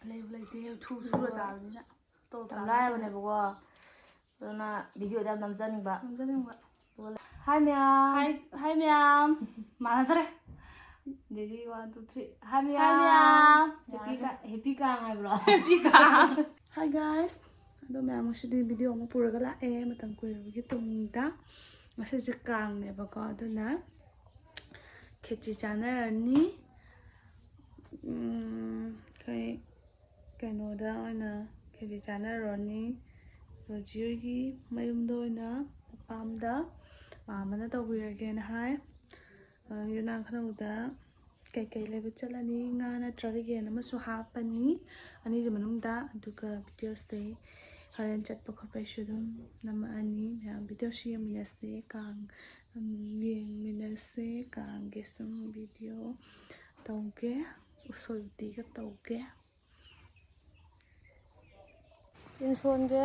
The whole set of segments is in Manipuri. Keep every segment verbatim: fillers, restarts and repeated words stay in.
ꯂꯩꯕꯨ ꯂꯩꯇꯦ, ꯊꯨ ꯁꯨꯔ ꯆꯥꯕꯅꯤꯅ꯫ ꯇꯣꯂꯣꯞ ꯌꯥꯝ ꯆꯥꯕ ꯂꯥꯏꯔꯕꯅꯦꯕꯀꯣ꯫ ꯑꯗꯨꯅ ꯚꯤꯗꯤꯑꯣꯗ ꯌꯥꯝ ꯅꯝꯖꯅꯤꯡꯕ꯫ ꯅꯝꯖꯅꯤꯡꯕ꯫ ꯍꯥꯏ ꯃꯌꯥꯝ꯫ ꯍꯥꯏ, ꯍꯥꯏ ꯃꯌꯥꯝ꯫ ꯃꯥꯟꯅꯗ꯭ꯔꯦ꯫ Ready, one, two, three. ꯍꯥꯏ ꯍꯥꯏ ꯃꯌꯥꯝ꯫ ꯃꯌꯥꯝ꯫ Happy ꯀꯥ-, happy ꯀꯥꯡ ꯍꯥꯏꯕ꯭ꯔꯣ? Happy ꯀꯥꯡ꯫ Hi guys꯫ ꯑꯗꯣ ꯃꯌꯥꯝ ꯉꯁꯤꯗꯤ ꯚꯤꯗꯤꯑꯣ ꯑꯃ ꯄꯨꯔꯒ ꯂꯥꯛꯑꯦ, ꯃꯇꯝ ꯀꯨꯏꯔꯕꯒꯤ ꯇꯨꯡꯗ꯫ ꯉꯁꯤꯁꯦ ꯀꯥꯡꯅꯦꯕꯀꯣ, ꯑꯗꯨꯅ ꯈꯦꯆꯤ ꯆꯥꯅꯔꯅꯤ꯫ ꯎꯝ, ꯑꯩꯈꯣꯏ ꯀꯩꯅꯣꯗ ꯑꯣꯏꯅ ꯈꯦꯆꯤ ꯆꯥꯅꯔꯨꯔꯅꯤ꯫ ꯔꯣꯖꯤ ꯍꯣꯏꯒꯤ ꯃꯌꯨꯝꯗ ꯑꯣꯏꯅ, ꯃꯄꯥꯝꯗ ꯃꯥꯝꯃꯅ ꯇꯧꯕꯤꯔꯒꯦꯅ ꯍꯥꯏ꯫ ꯑ, ꯌꯨꯅꯥꯡ ꯈꯅꯧꯗ ꯀꯩꯀꯩ ꯂꯩꯕ ꯆꯠꯂꯅꯤ, ꯉꯥ ꯅꯠꯇ꯭ꯔꯒ ꯌꯦꯟ ꯑꯃꯁꯨ ꯍꯥꯞꯄꯅꯤ ꯑꯅꯤꯁꯤ ꯃꯅꯨꯡꯗ꯫ ꯑꯗꯨꯒ ꯚꯤꯗꯤꯑꯣꯁꯦ ꯍꯣꯔꯦꯟ ꯆꯠꯄ ꯈꯣꯠꯄꯩꯁꯨ ꯑꯗꯨꯝ ꯅꯝꯃꯛꯑꯅꯤ꯫ ꯃꯌꯥꯝ ꯚꯤꯗꯤꯑꯣꯁꯨ ꯌꯦꯡꯃꯤꯟꯅꯁꯦ, ꯀꯥꯡ, ꯎꯝ, ꯌꯦꯡꯃꯤꯟꯅꯁꯦ꯫ ꯀꯥꯡꯒꯤ ꯁꯨꯝ ꯚꯤꯗꯤꯑꯣ ꯇꯧꯒꯦ, ꯎꯁꯣꯏ ꯎꯇꯤꯒ ꯇꯧꯒꯦ꯫ ꯏꯟꯁꯣꯟꯒꯦ꯫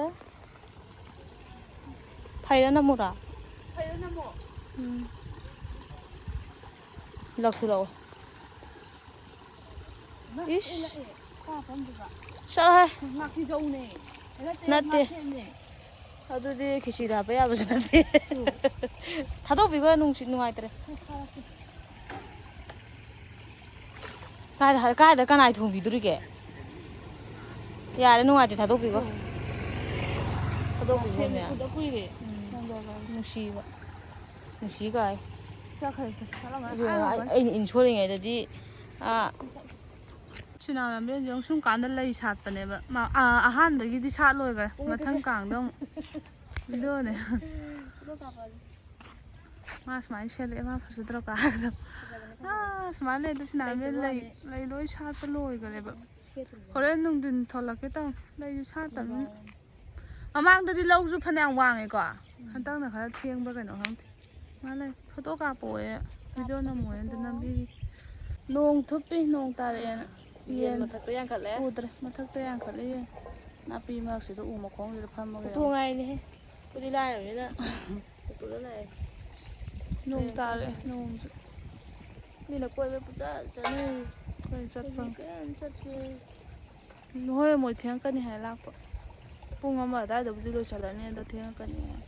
ꯐꯩꯔ ꯅꯝꯃꯨꯔꯥ? ꯐꯩꯔ ꯅꯝꯃꯣ꯫ ꯎꯝ꯫ ꯂꯥꯛꯁꯨ ꯂꯥꯛꯑꯣ꯫ ꯏꯃꯥ, ꯏꯁ꯫ ꯑꯦ, ꯂꯥꯛꯑꯦ꯫ ꯀꯥ ꯐꯝꯗ꯭ꯔꯤꯕ? ꯆꯠꯂꯣꯍꯦ꯫ ꯉꯥꯀꯤꯖꯧꯅꯦ꯫ ꯅꯠꯇꯦ, ꯅꯠꯇꯦ꯫ ꯉꯥꯁꯦꯞꯅꯦ꯫ ꯑꯗꯨꯗꯤ ꯈꯦꯆꯤꯗ ꯍꯥꯞꯄ ꯌꯥꯕꯁꯨ ꯅꯠꯇꯦ꯫ ꯎꯝ꯫ ꯊꯥꯗꯣꯛꯄꯤꯈꯣ, ꯅꯨꯡꯁꯤꯠ ꯅꯨꯡꯉꯥꯏꯇ꯭ꯔꯦ꯫ ꯊꯥꯔꯛꯀꯦ꯫ ꯀꯥꯏꯗ, ꯀꯥꯏꯗ ꯀꯅꯥꯏ ꯊꯣꯡꯕꯤꯗꯣꯔꯤꯒꯦ? ꯌꯥꯔꯦ, ꯅꯨꯡꯉꯥꯏꯇꯦ, ꯊꯥꯗꯣꯛꯄꯤꯈꯣ꯫ ꯎꯝ꯫ ꯊꯥꯗꯣꯛꯄꯤꯈꯣ, ꯃꯁꯦꯟ ꯃꯌꯥꯝ꯫ ꯎꯗ ꯀꯨꯏꯔꯦ꯫ ꯎꯝ꯫ ꯅꯨꯡꯁꯤꯕ꯫ ꯅꯨꯡꯁꯤ ꯀꯥꯏ꯫ ꯆꯠꯈ꯭ꯔꯦ, ꯆꯠꯂꯝꯃꯅꯤ꯫ ꯏꯕꯦꯝꯃ, ꯑꯥ, ꯑꯩ, ꯑꯩꯅ ꯏꯟꯁꯣꯔꯤꯉꯩꯗꯗꯤ, ꯑꯥ, ꯁꯤꯅꯥ ꯂꯝꯕꯦꯟꯁꯦ ꯑꯃꯨꯛ ꯁꯨꯝ ꯀꯥꯟꯗ ꯂꯩ ꯁꯥꯠꯄꯅꯦꯕ꯫ ꯃꯥ, ꯑꯥ, ꯑꯍꯥꯟꯕꯒꯤꯗꯤ ꯁꯥꯠꯂꯣꯏꯈ꯭ꯔꯦ꯫ ꯄꯨꯡ ꯃꯊꯪ ꯀꯌꯥ? ꯀꯥꯡꯗ ꯑꯃꯨꯛ꯫ ꯚꯤꯗꯤꯑꯣꯅꯦ꯫ ꯐꯣꯇꯣ ꯀꯥꯞꯄꯛꯑꯒꯦ꯫ ꯃꯥ ꯁꯨꯃꯥꯏꯅ ꯁꯦꯠꯂꯛꯑꯦ, ꯃꯥ ꯐꯖꯗ꯭ꯔꯣ ꯀꯥꯏꯗꯣ꯫ ꯐꯖꯕꯅꯦ, ꯐꯖꯕꯅꯦ꯫ ꯑꯥ, ꯁꯨꯃꯥꯏꯅ ꯂꯩ, ꯑꯗꯨ ꯁꯤꯅꯥ ꯂꯝꯕꯦꯟ ꯂꯩ, ꯂꯩ ꯂꯣꯏ ꯁꯥꯠꯄ ꯂꯣꯏꯈ꯭ꯔꯦꯕ꯫ ꯁꯦꯠꯇ꯭ꯔꯤꯕ꯫ ꯍꯣꯔꯦꯟ ꯅꯨꯡꯊꯤꯟ ꯊꯣꯛꯂꯛꯀꯦ ꯇꯧꯅꯤ, ꯂꯩꯁꯨ ꯁꯥꯠꯇꯕꯅꯤꯅ꯫ ꯅꯨꯡꯗꯥꯡ꯫ ꯃꯃꯥꯡꯗꯗꯤ ꯂꯧꯁꯨ ꯐꯅꯌꯥꯝ ꯋꯥꯡꯉꯦꯀꯣ꯫ ꯎꯝ꯫ ꯍꯟꯗꯛꯅ ꯈꯔ ꯊꯦꯡꯕ꯭ꯔꯥ ꯀꯩꯅꯣ ꯈꯪꯗꯦ꯫ ꯃꯥ ꯂꯩ, ꯐꯣꯇꯣ ꯀꯥꯞꯄꯛꯑꯣꯌꯦ꯫ ꯚꯤꯗꯤꯑꯣ ꯅꯝꯃꯣꯌꯦ, ꯑꯝꯇ ꯅꯝꯕꯤꯒꯦ꯫ ꯅꯣꯡ ꯊꯨꯞꯄꯤ, ꯅꯣꯡ ꯇꯥꯔꯛꯑꯦꯅ꯫ ꯌꯦꯟ ꯌꯦꯟ ꯃꯊꯛꯇ ꯌꯥꯟꯈꯠꯂꯦ꯫ ꯎꯗ꯭ꯔꯦ, ꯃꯊꯛꯇ ꯌꯥꯟꯈꯠꯂꯦ ꯌꯦꯟ꯫ ꯅꯥꯄꯤ ꯃꯔꯛꯁꯤꯗ ꯎ ꯃꯈꯣꯡꯁꯤꯗ ꯐꯝꯃꯒ ꯎꯊꯣꯡ ꯌꯦꯡꯉꯣ꯫ ꯉꯥꯏꯅꯦꯍꯦ꯫ ꯑꯩꯈꯣꯏꯗꯤ ꯂꯥꯏꯔꯕꯅꯤꯅ ꯎꯄꯨꯗ ꯂꯥꯛꯑꯦ꯫ ꯅꯣꯡ ꯇꯥꯔꯛꯑꯦ, ꯅꯣꯡꯁꯨ꯫ ꯃꯤꯅ ꯀꯣꯏꯕ ꯄꯨꯆꯠ ꯆꯠꯅꯩ꯫ ꯑꯩꯈꯣꯏ ꯆꯠ ꯑꯩꯈꯣꯏꯗꯤ ꯐꯪ- ꯀꯩꯝ ꯆꯠꯇꯦ꯫ ꯍꯣꯏ, ꯃꯣꯏ ꯊꯦꯡꯉꯛꯀꯅꯤ ꯍꯥꯏ ꯂꯥꯛꯄ꯫ ꯄꯨꯡ ꯑꯃ ꯑꯗꯥꯏꯗꯕꯨꯗꯤ ꯂꯣꯏꯁꯤꯜꯂꯅꯤ, ꯑꯗꯣ ꯊꯦꯡꯉꯛꯀꯅꯤ ꯍꯥꯏ꯫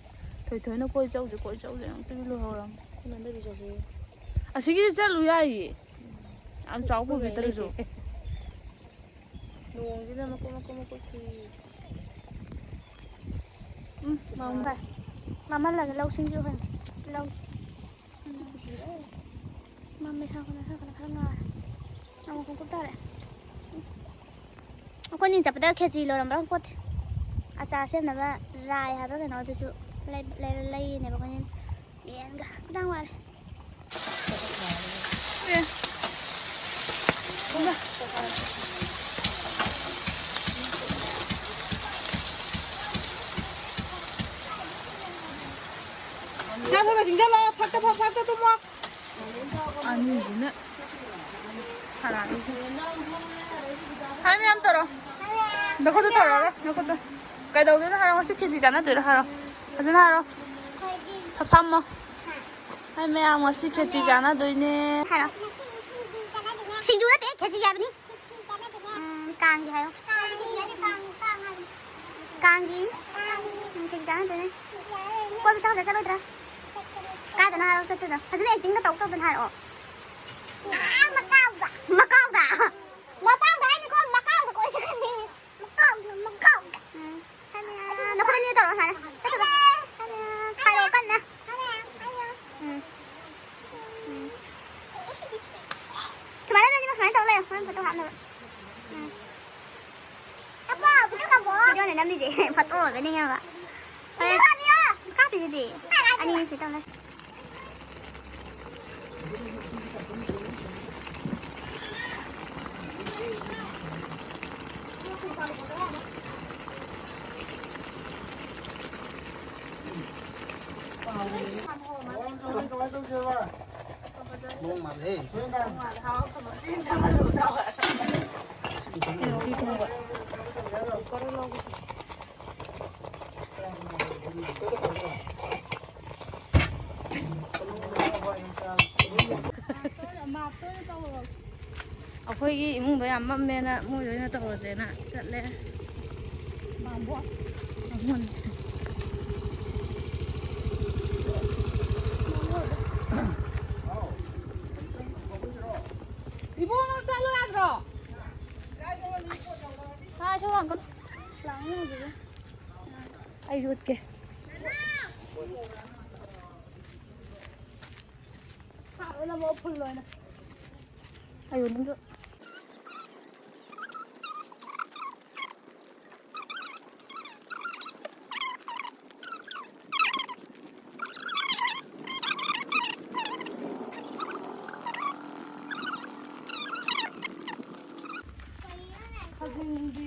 ꯊꯣꯏꯊꯣꯏꯅ "ꯀꯣꯏ ꯆꯧꯁꯦ, ꯀꯣꯏ ꯆꯧꯁꯦ" ꯑꯃꯨꯛꯇꯗꯤ ꯂꯣꯏꯍꯧꯔꯝꯃꯦ꯫ ꯅꯟꯗꯕꯤ ꯆꯠꯁꯦ꯫ ꯑꯁꯤꯒꯤꯗꯤ ꯆꯠꯂꯨ ꯌꯥꯏꯌꯦ, ꯌꯥꯝ ꯆꯥꯎꯕ ꯑꯣꯏꯕꯤꯗ꯭ꯔꯁꯨ꯫ ꯅꯣꯡꯁꯤꯅ ꯃꯀꯨꯞ ꯃꯀꯨꯞ ꯃꯀꯨꯞ ꯆꯨꯏ꯫ ꯎꯝ, ꯃꯝꯃꯦ꯫ ꯃꯝꯍꯜꯂꯒꯦ ꯂꯧꯁꯤꯡꯁꯨ ꯍꯣꯏ꯫ ꯂꯧ꯫ ꯃꯝꯃꯦ, ꯁꯥꯡ ꯀꯅꯥ, ꯁꯥꯡ ꯀꯅꯥ ꯈꯔ ꯉꯥꯜꯂꯦ꯫ ꯑꯃꯨꯛ ꯈꯣꯡꯀꯨꯞ ꯇꯥꯔꯦ꯫ ꯑꯩꯈꯣꯏꯅꯤ ꯆꯠꯄꯗ ꯈꯦꯆꯤ ꯂꯧꯔꯝꯕ꯭ꯔꯥ ꯄꯣꯠ꯫ ꯑꯆꯥꯔ ꯁꯦꯝꯅꯕ ꯔꯥꯏ ꯍꯥꯏꯕ꯭ꯔꯥ ꯀꯩꯅꯣ, ꯑꯗꯨꯁꯨ ꯂꯩ-, ꯂꯩ-, ꯂꯩꯔꯤꯅꯦꯕ ꯑꯩꯈꯣꯏꯅꯤ꯫ ꯌꯦꯟꯒ꯫ ꯈꯤꯇꯪ ꯋꯥꯠꯂꯦ꯫ ꯑꯦ꯫ ꯆꯥ ꯊꯛꯑ ꯆꯤꯡꯁꯤꯜꯂꯣ꯫ ꯐꯛꯇ ꯐꯛ, ꯐꯛꯇ ꯇꯨꯝꯃꯣ꯫ ꯑꯅꯤꯁꯤꯅ ꯁꯥꯟꯅꯔꯤꯁꯦ꯫ ꯍꯥꯏ ꯃꯌꯥꯝ ꯇꯧꯔꯣ꯫ ꯅꯈꯨꯠꯇ ꯇꯧꯔꯒ, ꯅꯈꯨꯠꯇ꯫ ꯀꯩꯗꯧꯗꯣꯏꯅꯣ ꯍꯥꯏꯔꯣ? ꯉꯁꯤ ꯈꯦꯆꯤ ꯆꯥꯟꯅꯗꯣꯏꯔꯣ ꯍꯥꯏꯔꯣ? ꯐꯖꯅ ꯍꯥꯏꯔꯣ꯫ ꯐ-, ꯐꯝꯃꯣ꯫ ꯍꯥꯏ ꯃꯌꯥꯝ, ꯉꯁꯤ ꯈꯦꯆꯤ ꯆꯥꯟꯅꯗꯣꯏꯅꯦ꯫ ꯍꯥꯏꯔꯣ꯫ ꯁꯤꯡꯖꯨ ꯅꯠꯇꯦ, ꯈꯦꯆꯤ ꯍꯥꯏꯕꯅꯤ꯫ ꯎꯝ, ꯀꯥꯡꯒꯤ ꯍꯥꯏꯌꯣ꯫ ꯀꯥꯡꯒꯤ꯫ ꯎꯝ, ꯈꯦꯆꯤ ꯆꯥꯟꯅꯗꯣꯏꯅꯦ꯫ ꯀꯣꯏꯕ ꯆꯠꯂꯨꯗ꯭ꯔꯥ ꯆꯠꯂꯣꯏꯗ꯭ꯔꯥ? ꯀꯥꯏꯗꯅꯣ ꯍꯥꯏꯔꯣ ꯆꯠꯇꯣꯏꯗꯣ? ꯐꯖꯅ acting ꯒ ꯇꯧ ꯇꯧꯗꯅ ꯍꯥꯏꯔꯛꯑꯣ꯫ ꯑꯥ, ꯃꯀꯥꯎꯗ꯫ ꯃꯀꯥꯎꯗ? ꯃꯄꯥꯎꯗ ꯍꯥꯏꯅꯤꯀꯣ, ꯃꯀꯥꯎꯗ ꯀꯣꯏ ꯆꯠꯀꯅꯤ꯫ ꯃꯀꯥꯎꯗ, ꯃꯀꯥꯎꯗ꯫ ꯎꯝ꯫ ꯍꯥꯏ ꯃꯌꯥꯝ꯫ ꯅꯈꯨꯠ ꯑꯅꯤ ꯇꯧꯔꯣ ꯁꯨꯃꯥꯏꯅ꯫ ꯆꯠꯈ꯭ꯔꯣ꯫ ꯍꯥꯏ ꯃꯌꯥꯝ꯫ ꯍꯥꯏꯔꯛꯑꯣ ꯀꯟꯅ꯫ ꯍꯥꯏ ꯃꯌꯥꯝ, ꯍꯥꯏ ꯃꯌꯥꯝ꯫ ꯎꯝ꯫ ꯎꯝ꯫ ꯁꯨꯃꯥꯏꯅ ꯅꯣꯏꯅꯤꯃꯛ ꯁꯨꯃꯥꯏꯅ ꯇꯧꯔ ꯂꯩꯌꯣ, ꯍꯣꯔꯦꯟ ꯐꯣꯇꯣ ꯀꯥꯞꯅꯕ꯫ ꯎꯝ꯫ ꯑꯄꯥ, ꯐꯣꯇꯣ ꯀꯥꯞꯄꯣ꯫ ꯚꯤꯗꯤꯑꯣꯅꯦ ꯅꯝꯃꯤꯁꯦ, ꯐꯣꯇꯣ ꯑꯣꯏꯕ ꯅꯤꯡꯉꯦꯕ꯫ ꯐꯣꯇꯣ ꯀꯥꯞꯄꯤꯌꯣ꯫ ꯀꯥꯞꯄꯤꯁꯤꯗꯤ꯫ ꯀꯥꯏ ꯀꯥꯞꯄꯤꯕ? ꯑꯅꯤ ꯁꯤ ꯇꯧ ꯂꯩ꯫ ꯃꯑꯣꯡ ꯃꯥꯜꯂꯦ꯫ ꯑꯩꯈꯣꯏꯒꯤ ꯏꯃꯨꯡꯗꯣ ꯌꯥꯝ ꯃꯝꯃꯦꯅ ꯃꯣꯏꯗ ꯑꯣꯏꯅ ꯇꯧꯔꯁꯦꯅ ꯆꯠꯂꯦ꯫ ꯕꯥꯃꯣꯟ꯫ ꯕꯥꯃꯣꯟ꯫ ꯏꯕꯨꯡꯉꯣ, ꯅꯪ ꯆꯠꯂꯣ ꯌꯥꯗ꯭ꯔꯣ? ꯑꯁ, ꯁ꯭ꯋꯥꯏ ꯁꯣꯔꯣꯛ ꯂꯥꯡꯀꯅꯨ꯫ ꯂꯥꯡꯉꯦ ꯍꯧꯖꯤꯛ꯫ ꯑꯩꯁꯨ ꯎꯠꯀꯦ꯫ ꯁꯥꯕꯅ ꯃꯔꯣꯜ ꯐꯨꯜ ꯂꯣꯏꯅ꯫ ꯑꯌꯣ, ꯅꯪꯁꯨ꯫ ꯈꯖꯤꯡꯗꯤ꯫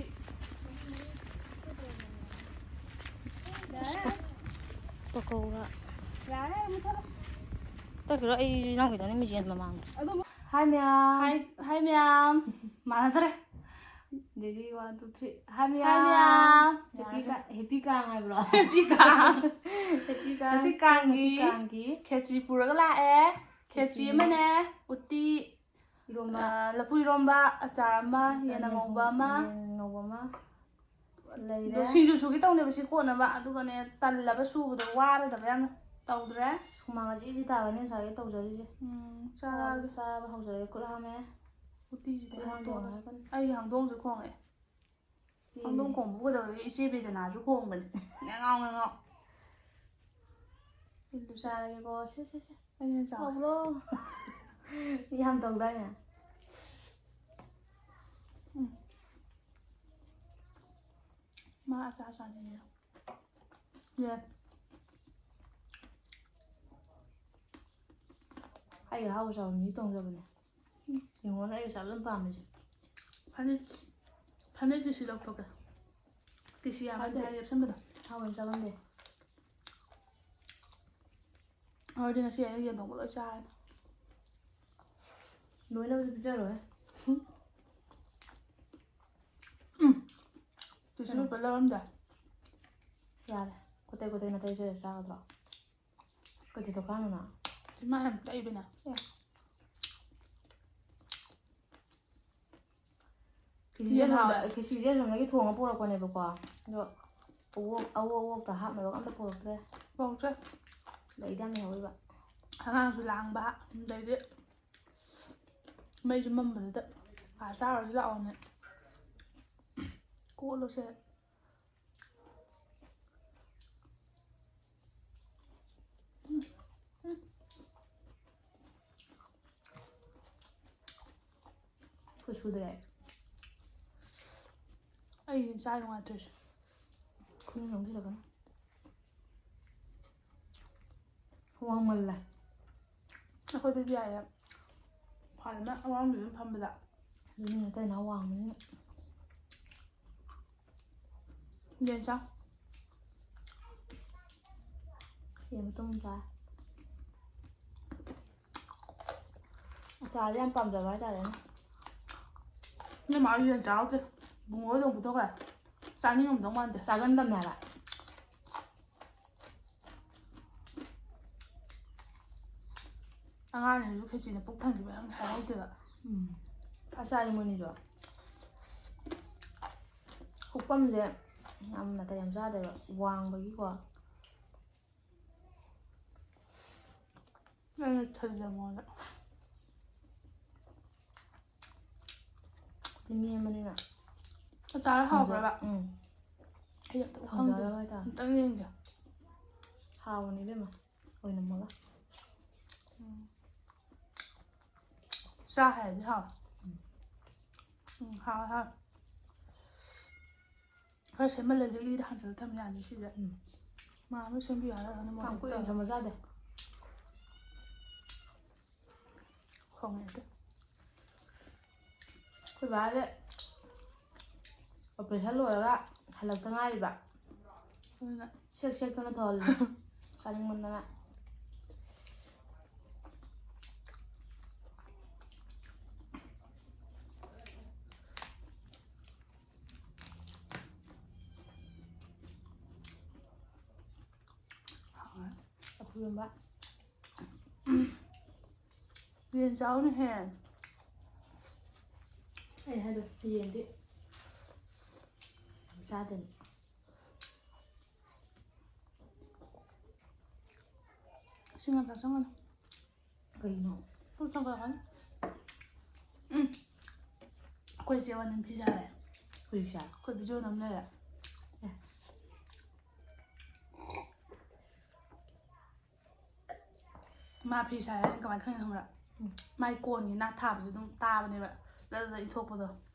ꯄꯀꯧꯔꯥ꯫ ꯌꯥꯔꯦ, ꯃꯨꯊꯠꯂꯣ꯫ ꯇꯛꯈꯤꯔꯣ? ꯑꯩ ꯏꯅꯥꯎꯒꯤꯗꯅꯦ ꯃꯤꯖꯦꯟ ꯃꯃꯥꯡꯗ꯫ ꯑꯗꯨꯝ ꯍꯥꯏ ꯃꯌꯥꯝ꯫ ꯍꯥꯏ, ꯍꯥꯏ ꯃꯌꯥꯝ꯫ ꯃꯥꯟꯅꯗ꯭ꯔꯦ꯫ Ready, one, two, three. ꯍꯥꯏ ꯍꯥꯏ ꯃꯌꯥꯝ꯫ ꯃꯌꯥꯝ꯫ Happy ꯌꯥꯔꯦ꯫ ꯀꯥ-, happy ꯀꯥꯡ ꯍꯥꯏꯕ꯭ꯔꯣ? Happy ꯀꯥꯡ꯫ Happy ꯀꯥꯡ꯫ ꯉꯁꯤ ꯀꯥꯡꯒꯤ ꯉꯁꯤ ꯀꯥꯡꯒꯤ ꯈꯦꯆꯤ ꯄꯨꯔꯒ ꯂꯥꯛꯑꯦ꯫ ꯈꯦꯆꯤ ꯈꯦꯆꯤ꯫ ꯑꯃꯅꯦ, ꯎꯇꯤ, ꯏꯔꯣꯝꯕ꯫ ꯑ, ꯂꯐꯨ ꯏꯔꯣꯝꯕ, ꯑꯆꯥꯔ ꯑꯃ, ꯌꯦꯟ ꯑꯉꯧꯕ ꯑꯃ꯫ ꯌꯦꯟ ꯑꯉꯧꯕ ꯑꯃ꯫ ꯂꯩꯔꯦ꯫ ꯑꯗꯣ ꯁꯤꯡꯖꯨ ꯁꯨꯒꯦ ꯇꯧꯅꯦꯕ ꯁꯤ ꯀꯣꯠꯅꯕ, ꯑꯗꯨꯒꯅꯦ ꯇꯜꯂꯕ ꯁꯨꯕꯗꯣ, ꯋꯥꯔꯗꯕ ꯌꯥꯝꯅ꯫ ꯇꯧꯗ꯭ꯔꯦ꯫ ꯍꯨꯃꯥꯡ ꯑꯖꯤ ꯑꯖꯤ ꯇꯥꯕꯅꯦ ꯉꯁꯥꯏꯗꯩ ꯇꯧꯖꯔꯤꯁꯦ꯫ ꯎꯝ, ꯆꯥꯔꯒꯦ꯫ ꯆꯥꯕ ꯍꯧꯖꯔꯒꯦ, ꯈꯨꯠ ꯍꯥꯝꯃꯦ꯫ ꯎꯇꯤꯁꯤꯗꯤ ꯈꯨꯠ ꯍꯥꯝ ꯍꯥꯝꯗꯣꯛꯑꯒ ꯇꯣꯛꯑꯁꯤ꯫ ꯇꯧꯔꯒꯅꯤ꯫ ꯑꯩꯒꯤ ꯍꯧꯗꯣꯡꯁꯨ ꯈꯣꯡꯉꯛꯑꯦ꯫ ꯍꯧꯗꯣꯡ ꯈꯣꯡꯕꯕꯨ ꯀꯩꯗꯧꯔꯒꯦ? ꯏꯆꯦ ꯕꯦꯗꯅꯥꯁꯨ ꯈꯣꯡꯕꯅꯦ꯫ ꯉꯉꯥꯎ ꯉꯉꯥꯎ꯫ ꯁꯤꯡꯖꯨ ꯆꯥꯔꯒꯦꯀꯣ꯫ ꯁꯦ, ꯁꯦ, ꯁꯦ꯫ ꯑꯩꯅ ꯆꯥꯎ꯫ ꯇꯧꯕ꯭ꯔꯣ? ꯃꯤ ꯌꯥꯝ ꯇꯧꯗꯥꯏꯅꯦ? ꯎꯝ꯫ ꯃꯥ ꯑꯆꯥꯔ ꯆꯥꯅꯤꯡꯉꯦ꯫ ꯌꯦ꯫ ꯑꯩ ꯑꯍꯥꯎꯕ ꯆꯥꯕ ꯃꯤ ꯇꯣꯡꯖꯕꯅꯦ꯫ ꯎꯝ꯫ ꯌꯦꯡꯉꯣꯅꯦ, ꯑꯩ ꯆꯥꯕ ꯌꯥꯝ ꯄꯥꯝꯃꯤꯁꯦ꯫ ꯐꯅꯦꯛ, ꯐꯅꯦꯛ ꯀꯤꯁꯤ ꯂꯧꯊꯣꯛꯀꯦ꯫ ꯀꯤꯁꯤ ꯌꯥꯝꯃꯗꯤ ꯍꯥꯏꯗꯤ ꯍꯥꯏ ꯂꯦꯞꯁꯟꯕꯗꯣ꯫ ꯍꯥꯎꯕ ꯌꯥꯝ ꯆꯥꯒꯟꯗꯦ꯫ ꯑꯗꯨꯗꯤ ꯉꯁꯤ ꯑꯩꯅ ꯌꯦꯟ ꯊꯣꯡꯕ ꯂꯣꯏ ꯆꯥꯔꯅꯤ꯫ ꯂꯣꯏꯅꯕꯨꯗꯤ ꯄꯤꯖꯔꯣꯏ꯫ ꯎꯝ꯫ ꯇꯤꯁꯨ ꯀꯩꯅꯣ? ꯄꯦꯄꯔ ꯂꯧꯔꯝꯗꯥꯏ꯫ ꯌꯥꯔꯦ꯫ ꯀꯣꯇꯩ ꯀꯣꯇꯩ ꯅꯥꯇꯩ ꯆꯥꯗ꯭ꯔꯣ? ꯀꯩꯗꯧ ꯀꯥꯟꯅꯣ ꯅꯪ? ꯆꯤꯟꯕꯥꯟ ꯌꯥꯝ ꯇꯛꯏꯕꯅ꯫ ꯑꯦ꯫ ꯈꯦꯆꯤꯁꯦ ꯌꯦꯟ ꯍꯥꯎꯋꯦ꯫ ꯑꯁꯣꯝꯗ-, ꯈꯦꯆꯤꯁꯦ ꯑꯁꯣꯝꯗꯒꯤ ꯊꯣꯡꯉ ꯄꯨꯔꯛꯄꯅꯦꯕꯀꯣ꯫ ꯑꯗꯣ ꯑꯋꯣꯛ-, ꯑꯋꯣꯛ ꯑꯋꯣꯛꯇ ꯍꯥꯞꯅꯕꯒ ꯑꯝꯇ ꯄꯨꯔꯛꯇ꯭ꯔꯦ꯫ ꯄꯨꯔꯛꯇ꯭ꯔꯦ꯫ ꯂꯩꯗꯤ ꯌꯥꯝ ꯂꯩꯍꯧꯔꯤꯕ꯫ ꯑꯉꯥꯡꯁꯨ ꯂꯥꯡꯕ, ꯑꯗꯩꯗꯤ ꯃꯩꯁꯨ ꯃꯝꯕꯗꯨꯗ ꯑꯥ ꯆꯥꯔꯨꯔꯁꯤ ꯂꯥꯛꯑꯣꯅꯦ꯫ ꯀꯣꯠꯂꯣꯁꯦ꯫ ꯈꯨꯠ ꯁꯨꯗ꯭ꯔꯦ꯫ ꯑꯩꯗꯤ ꯆꯥ ꯅꯨꯡꯉꯥꯏꯇ꯭ꯔꯦ꯫ ꯈꯨꯅꯤꯡ ꯅꯣꯝꯁꯤꯜꯂꯛꯀꯅꯤ꯫ ꯋꯥꯡꯃꯜꯂꯦ꯫ ꯑꯩꯈꯣꯏꯗꯗꯤ ꯌꯥꯏꯌꯦ꯫ ꯐꯖꯅ ꯑꯋꯥꯡꯕꯤꯗ ꯑꯗꯨꯝ ꯐꯝꯕꯗ꯫ ꯑꯗꯨꯅꯤ ꯑꯇꯩꯅ ꯑꯋꯥꯡꯕꯅꯤꯅ꯫ ꯌꯦꯟ ꯆꯥꯎ꯫ ꯌꯦꯟ ꯃꯇꯨꯝ ꯆꯥꯏ꯫ ꯑꯆꯥꯔꯁꯦ ꯌꯥꯝ ꯄꯥꯝꯖꯕ ꯍꯥꯏꯇꯥꯔꯦꯅꯦ꯫ ꯅꯣꯏ ꯃꯥ ꯌꯦꯟ ꯆꯥꯔꯛꯇꯦ꯫ ꯕꯨꯡꯉꯣ ꯑꯗꯨꯝ ꯄꯨꯊꯣꯛꯈ꯭ꯔꯦ꯫ ꯆꯥꯅꯤꯡꯉꯝꯗꯧ ꯃꯥꯟꯗꯦ꯫ ꯆꯥꯒꯟꯗꯕꯅꯦ ꯍꯥꯏꯕ꯫ ꯑꯉꯥꯡꯁꯤꯡꯁꯨ ꯈꯦꯆꯤꯅ ꯄꯨꯛ ꯊꯟꯈꯤꯕ ꯌꯥꯝ ꯍꯔꯥꯎꯗꯦꯕ꯫ ꯎꯝ꯫ ꯐꯖꯅ ꯆꯥꯏ ꯃꯣꯏꯅꯤꯁꯨ꯫ ꯄꯨꯛꯐꯝꯁꯦ ꯌꯥꯝ ꯅꯥꯇꯩ ꯌꯥꯝ ꯆꯥꯗꯦꯕ, ꯋꯥꯡꯕꯒꯤꯀꯣ꯫ ꯑꯩꯅ ꯊꯜꯂꯦ ꯃꯉꯣꯟꯗ꯫ ꯅꯦꯝꯕꯅꯤꯅ꯫ ꯑꯆꯥꯔ ꯍꯥꯎꯕ꯭ꯔꯕ? ꯎꯝ꯫ ꯑꯩ ꯑꯝꯇ ꯈꯪꯗꯦ꯫ ꯍꯥꯎꯖꯔꯕ ꯍꯥꯏꯇꯥꯔꯦ꯫ ꯑꯝꯇꯪ ꯌꯦꯡꯒꯦ꯫ ꯍꯥꯎꯕꯅꯤ ꯏꯕꯦꯝꯃ, ꯑꯣꯏꯅꯝꯃꯒ꯫ ꯎꯝ꯫ ꯆꯥ ꯍꯥꯏꯔꯗꯤ ꯍꯥꯎꯋꯦ꯫ ꯎꯝ꯫ ꯎꯝ, ꯍꯥꯎꯋꯦ, ꯍꯥꯎꯋꯦ꯫ ꯈꯔ ꯁꯦꯝꯃꯜꯂꯗꯤ ꯂꯤꯛꯂꯤꯗ ꯍꯥꯟꯖꯜꯂ ꯊꯝ ꯌꯥꯅꯤ ꯁꯤꯁꯦ꯫ ꯎꯝ꯫ ꯃꯥ ꯑꯃ ꯁꯦꯝꯕꯤꯌꯨ ꯍꯥꯏꯔꯒꯅ ꯌꯥꯝ ꯃꯣꯔꯣꯛ ꯀꯨꯏꯅ ꯇꯧꯔꯦ꯫ ꯊꯝꯕ ꯌꯥꯗꯦ꯫ ꯈꯣꯡꯉꯦ ꯑꯗꯨ꯫ ꯑꯩꯈꯣꯏ ꯕꯥꯁꯦ operation ꯂꯣꯏꯔꯒ ꯍꯜꯂꯛꯇ ꯉꯥꯏꯔꯤꯕ꯫ ꯑꯗꯨꯅ ꯁꯦꯛ ꯁꯦꯛꯇꯅ ꯊꯧꯍꯜꯂꯤ꯫ ꯆꯥꯅꯤꯡꯃꯟꯗꯅ꯫ ꯍꯥꯎꯋꯦ꯫ ꯂꯐꯨ ꯏꯔꯣꯝꯕ꯫ ꯌꯦꯟ ꯆꯥꯎꯅꯦꯍꯦ꯫ ꯑꯩ ꯍꯥꯏꯗꯣ ꯌꯦꯟꯗꯤ ꯌꯥꯝ ꯆꯥꯗꯦꯅ꯫ ꯏꯁꯤꯡ ꯌꯥꯝ ꯊꯛꯆꯟꯒꯅꯨ꯫ ꯀꯩꯅꯣ? ꯄꯨꯛ ꯊꯟꯒꯠꯂꯛꯀꯅꯤ꯫ ꯎꯝ꯫ ꯑꯩꯈꯣꯏ ꯆꯦ ꯋꯥꯅꯤꯅ ꯐꯤ ꯁꯥꯔꯦ꯫ ꯍꯧꯖꯤꯛꯁꯦ? ꯑꯩꯈꯣꯏ ꯚꯤꯗꯤꯑꯣ ꯅꯝ ꯂꯩꯔꯦ꯫ ꯑꯦ꯫ ꯃꯥ ꯐꯤ ꯁꯥꯏ ꯍꯥꯏꯅ ꯀꯃꯥꯏꯅ ꯈꯪꯉꯤꯅꯣ ꯈꯪꯕ꯭ꯔꯥ? ꯎꯝ꯫ ꯃꯥꯏ ꯀꯣꯟꯒꯤ ꯅꯥꯠ ꯊꯥꯕꯁꯦ ꯑꯗꯨꯝ ꯇꯥꯕꯅꯦꯕ꯫ ꯖꯔ ꯏꯟꯊꯣꯛꯄꯗꯣ꯫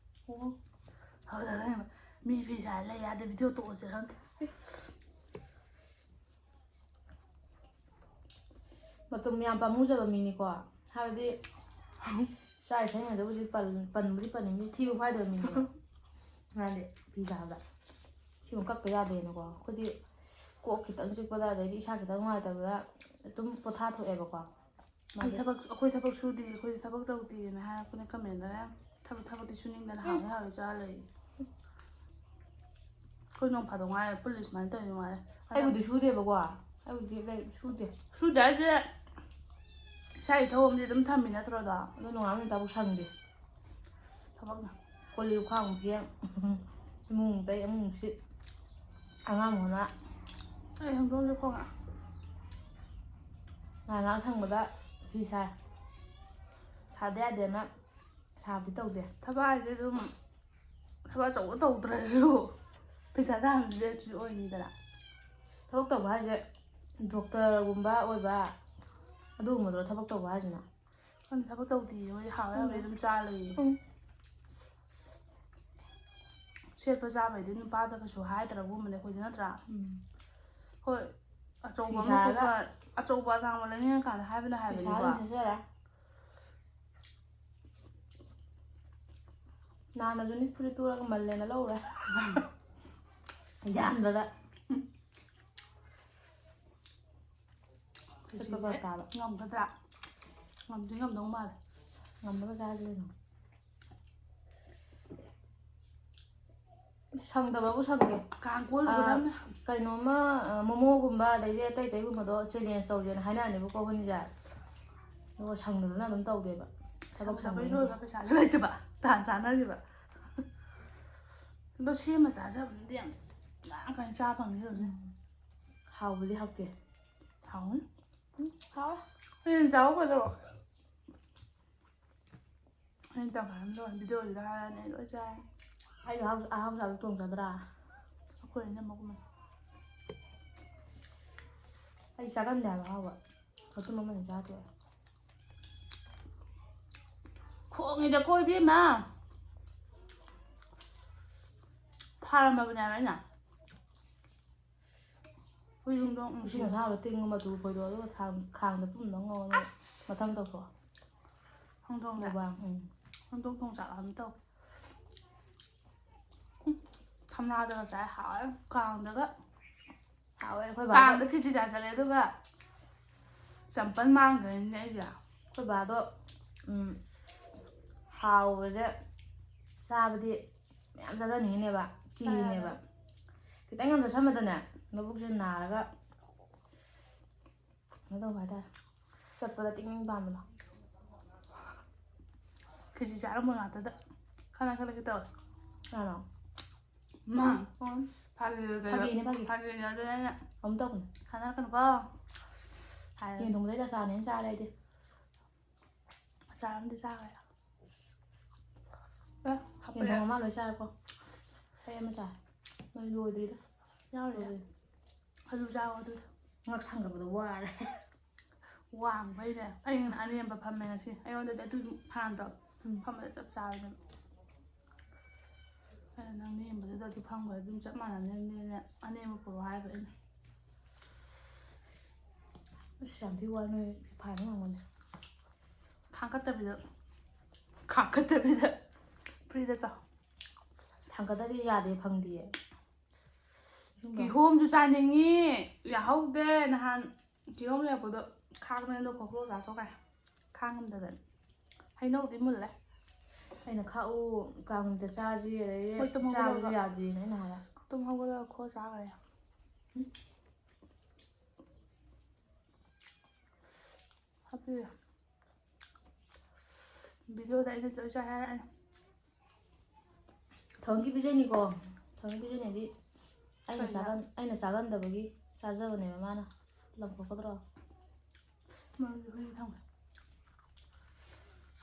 ꯑꯣ꯫ ꯑꯗꯨꯗ ꯈꯪꯉꯤꯕ, "ꯃꯤ ꯐꯤ ꯁꯥꯏ ꯂꯩ ꯌꯥꯗꯦ, ꯚꯤꯗꯤꯑꯣ ꯇꯣꯛꯑꯁꯦ" ꯈꯪꯗꯦ꯫ ꯃꯇꯝ ꯌꯥꯝ ꯄꯥꯝꯃꯨꯖꯕ ꯃꯤꯅꯤꯀꯣ꯫ ꯍꯥꯏꯕꯗꯤ ꯆꯥꯔꯤ ꯊꯛꯏꯉꯩꯗꯕꯨꯗꯤ ꯄꯟ-, ꯄꯟꯕꯨꯗꯤ ꯄꯟꯅꯤꯡꯗꯦ, ꯊꯤꯕ ꯐꯥꯏꯗꯕ ꯃꯤꯅꯦꯕ꯫ ꯃꯥꯗꯤ ꯐꯤ ꯁꯥꯕꯗ ꯁꯤꯃ ꯀꯛꯇ ꯌꯥꯗꯦꯅꯀꯣ꯫ ꯑꯩꯈꯣꯏꯗꯤ ꯀꯣꯛ ꯈꯤꯇꯪ ꯆꯤꯛꯄꯗ, ꯑꯗꯩꯗꯤ ꯏꯁꯥ ꯈꯤꯇꯪ ꯅꯨꯡꯉꯥꯏꯇꯕꯗ ꯑꯗꯨꯝ ꯄꯣꯊꯥ ꯊꯣꯛꯑꯦꯕꯀꯣ꯫ ꯑꯩꯈꯣꯏ ꯃꯥꯗꯤ ꯊꯕꯛ, ꯑꯩꯈꯣꯏ ꯊꯕꯛ ꯁꯨꯗꯦ, ꯑꯩꯈꯣꯏꯗꯤ ꯊꯕꯛ ꯇꯧꯗꯦꯅ ꯍꯥꯏꯔꯛꯄꯅꯦ ꯀꯃꯦꯟꯗꯅ ꯌꯥꯝ꯫ ꯊꯕꯛ, ꯊꯕꯛꯇꯤ ꯁꯨꯅꯤꯡꯗꯅ ꯎꯝ꯫ ꯍꯥꯎꯋꯦ ꯍꯥꯎꯋꯦ ꯆꯥꯔ ꯂꯩ꯫ ꯑꯩꯈꯣꯏ ꯅꯣꯡ ꯐꯥꯗꯣꯛ ꯉꯥꯏꯔꯦ ꯄꯨꯜꯂꯤ ꯁꯨꯃꯥꯏꯅ ꯇꯧꯔꯤ ꯅꯨꯡꯉꯥꯏꯔꯦ꯫ ꯑꯩꯕꯨꯗꯤ ꯁꯨꯗꯦꯕꯀꯣ꯫ ꯑꯩꯕꯨꯗꯤ ꯂꯩ-, ꯁꯨꯗꯦ꯫ ꯁꯨꯗꯦ ꯍꯥꯏꯁꯦ ꯏꯁꯥ ꯏꯊꯧ ꯑꯃꯗꯤ ꯑꯗꯨꯝ ꯊꯝꯃꯤ ꯅꯠꯇ꯭ꯔꯣꯗꯣ? ꯑꯗꯣ ꯅꯣꯡꯉꯥꯟꯕ ꯅꯨꯃꯤꯠ ꯇꯥꯕꯨ ꯁꯪꯗꯦ꯫ ꯊꯕꯛꯅ꯫ ꯀꯣꯜ ꯂꯤꯛ ꯈ꯭ꯋꯥꯡ ꯐꯦꯡ, ꯏꯃꯨꯡ ꯇꯩ, ꯑꯃꯨꯛ ꯁꯤꯠ, ꯑꯉꯥꯡ ꯍꯣꯅ꯫ ꯑꯩ ꯍꯪꯗꯣꯛꯑꯝꯗꯦ ꯈꯣꯡꯉ꯫ ꯉꯥꯏꯍꯥꯛ ꯉꯥꯏꯍꯥꯛ ꯁꯪꯕꯗ ꯐꯤ ꯁꯥꯏ꯫ ꯁꯥꯗ ꯌꯥꯗꯦꯅ ꯁꯥꯕꯗꯤ ꯇꯧꯗꯦ꯫ ꯊꯕꯛ ꯍꯥꯏꯁꯦ ꯑꯗꯨꯝ ꯊꯕꯛ ꯑꯆꯧꯕ ꯇꯧꯗ꯭ꯔꯁꯨ ꯄꯩꯁꯥ ꯇꯥꯟꯕꯗꯤ ꯑꯗꯨꯁꯨ ꯑꯣꯏꯅꯤꯗꯅ꯫ ꯊꯕꯛ ꯇꯧꯕ ꯍꯥꯏꯁꯦ ꯗꯣꯛꯇꯔꯒꯨꯝꯕ ꯑꯣꯏꯕ ꯑꯗꯨꯒꯨꯝꯕꯗꯨꯔꯣ ꯊꯕꯛ ꯇꯧꯕ ꯍꯥꯏꯁꯤꯅ? ꯈꯪꯗꯦ, ꯊꯕꯛ ꯇꯧꯗꯦꯌꯦ, ꯃꯣꯏꯗꯤ ꯍꯥꯎꯋꯦ ꯍꯥꯎꯋꯦ ꯎꯝ꯫ ꯑꯗꯨꯝ ꯆꯥ ꯂꯩꯌꯦ꯫ ꯎꯝ꯫ ꯁꯦꯠꯄ ꯆꯥꯕꯩꯗꯤ ꯅꯨꯄꯥꯗ ꯀꯩꯁꯨ ꯍꯥꯏꯗ꯭ꯔꯒꯨꯝꯕꯅꯦ ꯑꯩꯈꯣꯏꯗꯤ, ꯅꯠꯇ꯭ꯔꯥ? ꯎꯝ꯫ ꯍꯣꯏ, ꯑꯆꯧꯕ ꯐꯤ ꯑꯃ ꯁꯥꯔꯒ ꯈꯣꯠꯄ, ꯑꯆꯧꯕ ꯑꯇꯥꯡꯕ ꯂꯩꯅꯤꯡꯉꯀꯥꯟꯗ ꯍꯥꯏꯕꯅ ꯐꯤ ꯍꯥꯏꯕꯅꯤꯀꯣ꯫ ꯁꯥꯔꯒ ꯑꯗꯨꯝ ꯁꯦꯠꯆꯔꯦ꯫ ꯅꯍꯥꯟꯅꯁꯨꯅꯤ ꯐꯨꯔꯤꯠ ꯇꯨꯔꯒ ꯃꯜꯂꯦꯅ ꯂꯧꯔꯦ꯫ ꯌꯥꯝꯗꯗ꯫ ꯆꯠꯄ ꯐꯔꯛ ꯇꯥꯕ꯫ ꯉꯝꯒꯗ꯭ꯔꯥ? ꯉꯝꯗꯤ ꯉꯝꯗꯧ ꯃꯥꯜꯂꯦ꯫ ꯉꯝꯅꯕ ꯆꯥꯁꯤ ꯀꯩꯅꯣ꯫ ꯁꯪꯗꯕꯕꯨ ꯁꯪꯗꯦ꯫ ꯀꯥꯡ ꯀꯣꯏꯔꯨꯒꯗꯕꯅꯦ꯫ ꯑꯥ, ꯀꯩꯅꯣꯝꯃ, ꯑꯥ, ꯃꯣꯃꯣꯒꯨꯝꯕ ꯑꯗꯩꯗꯤ ꯑꯇꯩ ꯑꯇꯩꯒꯨꯝꯕꯗꯣ challenge ꯇꯧꯁꯦꯅ ꯍꯥꯏꯅꯔꯅꯦꯕꯀꯣ ꯑꯩꯈꯣꯏꯅꯤꯁꯦ꯫ ꯑꯗꯨꯒ ꯁꯪꯗꯗꯅ ꯑꯗꯨꯝ ꯇꯧꯗꯦꯕ꯫ ꯊꯕꯛ ꯁꯪꯗꯕꯩ ꯁꯪꯗꯕꯅꯤꯅ꯫ ꯂꯣꯏꯕ ꯄꯩꯁꯥꯁꯨ ꯂꯩꯇꯕ꯫ ꯇꯥꯟ ꯆꯥꯅꯈꯤꯕ꯫ ꯑꯗꯣ ꯁꯦꯝꯃ ꯆꯥꯖꯕꯅꯗꯤ ꯌꯥꯝ ꯃꯔꯥꯡ ꯀꯥꯏꯅ ꯆꯥ ꯐꯪꯉꯦ ꯑꯗꯨꯅꯦ꯫ ꯍꯥꯎꯕꯗꯤ ꯍꯥꯎꯇꯦ꯫ ꯍꯥꯎꯅꯤ꯫ ꯎꯝ, ꯍꯥꯎꯋꯦ꯫ ꯍꯌꯦꯡ ꯆꯥꯎ ꯀꯩꯗꯧꯔꯣ? ꯑꯩꯅ ꯇꯧꯈꯥꯏꯔꯝꯗꯣ ꯚꯤꯗꯤꯑꯣꯁꯤꯗ ꯍꯥꯏꯔꯅꯤ ꯑꯩ ꯂꯣꯏ ꯆꯥꯏ꯫ ꯑꯩ ꯑꯍꯥꯎ ꯑꯍꯥꯎ ꯆꯥꯕ ꯇꯣꯡꯖꯗ꯭ꯔꯥ? ꯑꯩꯈꯣꯏ ꯏꯅꯝꯃꯒꯨꯝꯕꯅꯤ꯫ ꯑꯩ ꯆꯥꯒꯟꯗꯦ ꯍꯥꯏꯕ ꯑꯍꯥꯎꯕ꯫ ꯃꯇꯨꯝ ꯑꯃꯅꯤ ꯆꯥꯗꯦ꯫ ꯈꯣꯡꯉꯤꯗꯀꯣ ꯏꯕꯦꯝꯃ꯫ ꯐꯥꯔꯝꯃꯕꯅꯦ ꯍꯥꯏꯕ ꯑꯩꯅ꯫ ꯍꯨꯏ ꯍꯧꯗꯣꯡ ꯏꯁꯤꯡ ꯅꯨꯡꯁꯤꯕ꯫ ꯑꯁꯥꯕ ꯇꯤꯡꯉ ꯃꯇꯨ ꯐꯣꯏꯗꯣꯛꯑꯣ, ꯑꯗꯨꯒ ꯈꯥꯡ-, ꯈꯥꯡꯗ ꯄꯨꯝꯅ ꯉꯧꯔꯣ, ꯑꯗꯨꯒ ꯑꯁ! ꯃꯊꯪ ꯇꯧꯊꯣꯛꯑꯣ꯫ ꯍꯧꯗꯣꯡꯗ? ꯃꯨꯛꯕꯥꯡ, ꯎꯝ꯫ ꯍꯧꯗꯣꯡ ꯊꯣꯡ ꯆꯥꯛ ꯑꯃ ꯇꯧ꯫ ꯎꯝ, ꯊꯝꯅꯥꯗꯒ ꯆꯥꯏ, ꯍꯥꯎꯋꯦ꯫ ꯀꯥꯡꯗꯒ꯫ ꯍꯥꯎꯋꯦ, ꯑꯩꯈꯣꯏ ꯕꯥꯗꯣ꯫ ꯀꯥꯡꯗ ꯈꯦꯆꯤ ꯆꯥ ꯆꯠꯂꯦ, ꯑꯗꯨꯒ ꯆꯝꯄꯜ ꯃꯥꯡꯈ꯭ꯔꯦꯅꯦ ꯑꯩꯒꯤ꯫ ꯑꯩꯈꯣꯏ ꯕꯥꯗꯣ, ꯎꯝ, ꯍꯥꯎꯕꯁꯦ ꯆꯥꯕꯗꯤ ꯃꯌꯥꯝ ꯆꯥꯖꯅꯤꯡꯉꯤꯅꯦꯕ, ꯀꯤꯔꯤꯅꯦꯕ꯫ ꯆꯥ ꯌꯥꯗꯕ꯫ ꯈꯤꯇꯪ ꯌꯥꯝ ꯆꯥꯁꯟꯕꯗꯅꯦ, ꯃꯕꯨꯛꯁꯦ ꯅꯥꯔꯒ ꯀꯩꯅꯣ ꯇꯧꯕ ꯍꯥꯏꯇꯥꯔꯦ꯫ ꯆꯠꯄꯗ ꯇꯤꯡ ꯇꯤꯡ ꯄꯥꯟꯕꯗꯣ꯫ ꯈꯦꯆꯤ ꯆꯥꯔꯝꯕ ꯉꯥꯛꯇꯗ ꯈꯠꯅ ꯈꯠꯅꯒꯦ ꯇꯧꯋꯦ꯫ ꯀꯅꯥꯅꯣ? ꯃꯥ꯫ ꯑꯣ꯫ ꯐꯥꯒꯤꯅꯦ, ꯐꯥꯒꯤ꯫ ꯐꯥꯒꯤꯅꯦ, ꯑꯗꯨꯅ ꯑꯩꯅ ꯑꯃꯨꯛ ꯇꯧꯕꯅꯦ꯫ ꯈꯠꯅꯔꯛꯀꯅꯨꯀꯣ ꯍꯥꯏꯔꯦ꯫ ꯌꯦꯟ ꯊꯣꯡꯕꯗꯩ ꯑꯆꯥꯔꯅꯦꯅ ꯆꯥꯔꯦ ꯑꯩꯗꯤ꯫ ꯑꯆꯥꯔ ꯑꯃꯗꯤ ꯆꯥꯈ꯭ꯔꯦ꯫ ꯑꯦ, ꯌꯦꯟ ꯊꯣꯡ ꯑꯃ ꯂꯣꯏ ꯆꯥꯔꯦꯀꯣ꯫ ꯑꯩ ꯑꯃ ꯆꯥꯔꯦ꯫ ꯅꯣꯏ ꯂꯣꯏꯗ꯭ꯔꯤꯗ꯫ ꯌꯥꯎꯔꯤꯗ꯫ ꯂꯣꯏꯗ꯭ꯔꯤ꯫ ꯑꯂꯨ ꯆꯥꯎ ꯑꯗꯨꯗ꯫ ꯉꯛ ꯊꯥꯡꯒꯠꯄꯗꯣ ꯋꯥꯔꯦ꯫ ꯋꯥꯡꯕꯩꯅꯦ꯫ ꯑꯩꯅ ꯑꯅꯦꯝꯕ ꯐꯝꯃꯦ ꯉꯁꯤ꯫ ꯑꯩꯉꯣꯟꯗꯗꯤ ꯑꯗꯨ ꯐꯥꯟꯗꯣ ꯎꯝ꯫ ꯐꯝꯕꯗ ꯆꯞ ꯆꯥꯕꯅꯦꯕ꯫ ꯑꯩꯅ ꯅꯪ ꯅꯦꯝꯕꯗꯨꯗ ꯑꯗꯨ ꯐꯝꯈ꯭ꯔꯗꯤ ꯑꯗꯨꯝ ꯆꯞ ꯃꯥꯟꯅꯅꯦꯅ ꯑꯅꯦꯝꯕ ꯄꯨꯔꯛꯑꯣ ꯍꯥꯏꯕ ꯑꯩꯅ꯫ ꯑꯁ, ꯌꯥꯝ ꯊꯤ ꯋꯥꯏ ꯅꯣꯏ ꯐꯥꯏꯅ ꯉꯝꯒꯅꯤ꯫ ꯈꯥꯡꯀꯠꯇꯕꯤꯗ, ꯈꯥꯡꯀꯠꯇꯕꯤꯗ ꯐ꯭ꯔꯤꯗ ꯆꯥꯎ꯫ ꯊꯥꯡꯒꯠꯇꯗꯤ ꯌꯥꯗꯦ, ꯐꯪꯗꯤꯌꯦ꯫ ꯀꯤꯍꯣꯝꯁꯨ ꯆꯥꯅꯤꯡꯉꯤ, ꯌꯥꯍꯧꯗꯦ꯫ ꯅꯍꯥꯟ ꯀꯤꯍꯣꯝ ꯂꯩꯔꯛꯄꯗꯣ ꯈꯥꯛꯄꯅꯦ, ꯑꯗꯣ ꯈꯣꯛꯇꯣꯛꯑ ꯆꯥꯊꯣꯛꯈ꯭ꯔꯦ꯫ ꯈꯥꯡꯉꯝꯗꯗꯅ꯫ ꯍꯩꯅꯧꯗꯤ ꯃꯨꯜꯂꯦ꯫ ꯑꯩꯅ ꯈꯥꯛꯎ, ꯀꯥꯡ ꯅꯨꯃꯤꯠꯇ ꯆꯥꯁꯤ, ꯑꯗꯩꯗꯤ ꯍꯣꯏ, ꯇꯨꯝ ꯆꯥꯕꯁꯨ ꯍꯧꯒꯠꯂꯒ꯫ ꯌꯥꯗ꯭ꯔꯤꯅ ꯑꯩꯅ ꯍꯥꯏꯕ꯫ ꯇꯨꯝ ꯍꯧꯒꯠꯂꯒ ꯈꯣꯛꯑ ꯆꯥꯈ꯭ꯔꯦ꯫ ꯎꯝ꯫ ꯍꯥꯞꯄꯤꯌꯨ꯫ ꯚꯤꯗꯤꯑꯣꯗ ꯑꯩꯅ ꯂꯣꯏ ꯆꯥꯏ ꯍꯥꯏꯔꯛꯑꯅꯤ꯫ ꯊꯣꯏꯒꯤ ꯄꯤꯖꯅꯤꯀꯣ꯫ ꯊꯣꯏꯒꯤ ꯄꯤꯖꯅꯤꯗꯤ ꯑꯩꯅ ꯀꯩꯅꯣ? ꯆꯥꯒꯟ-, ꯑꯩꯅ ꯆꯥꯒꯟꯗꯕꯒꯤ ꯆꯥꯖꯕꯅꯦꯕ ꯃꯥꯅ꯫ ꯂꯪꯊꯣꯛꯀꯗ꯭ꯔꯣ? ꯃꯔꯨꯗꯤ ꯍꯨꯏ ꯊꯝꯒꯦ꯫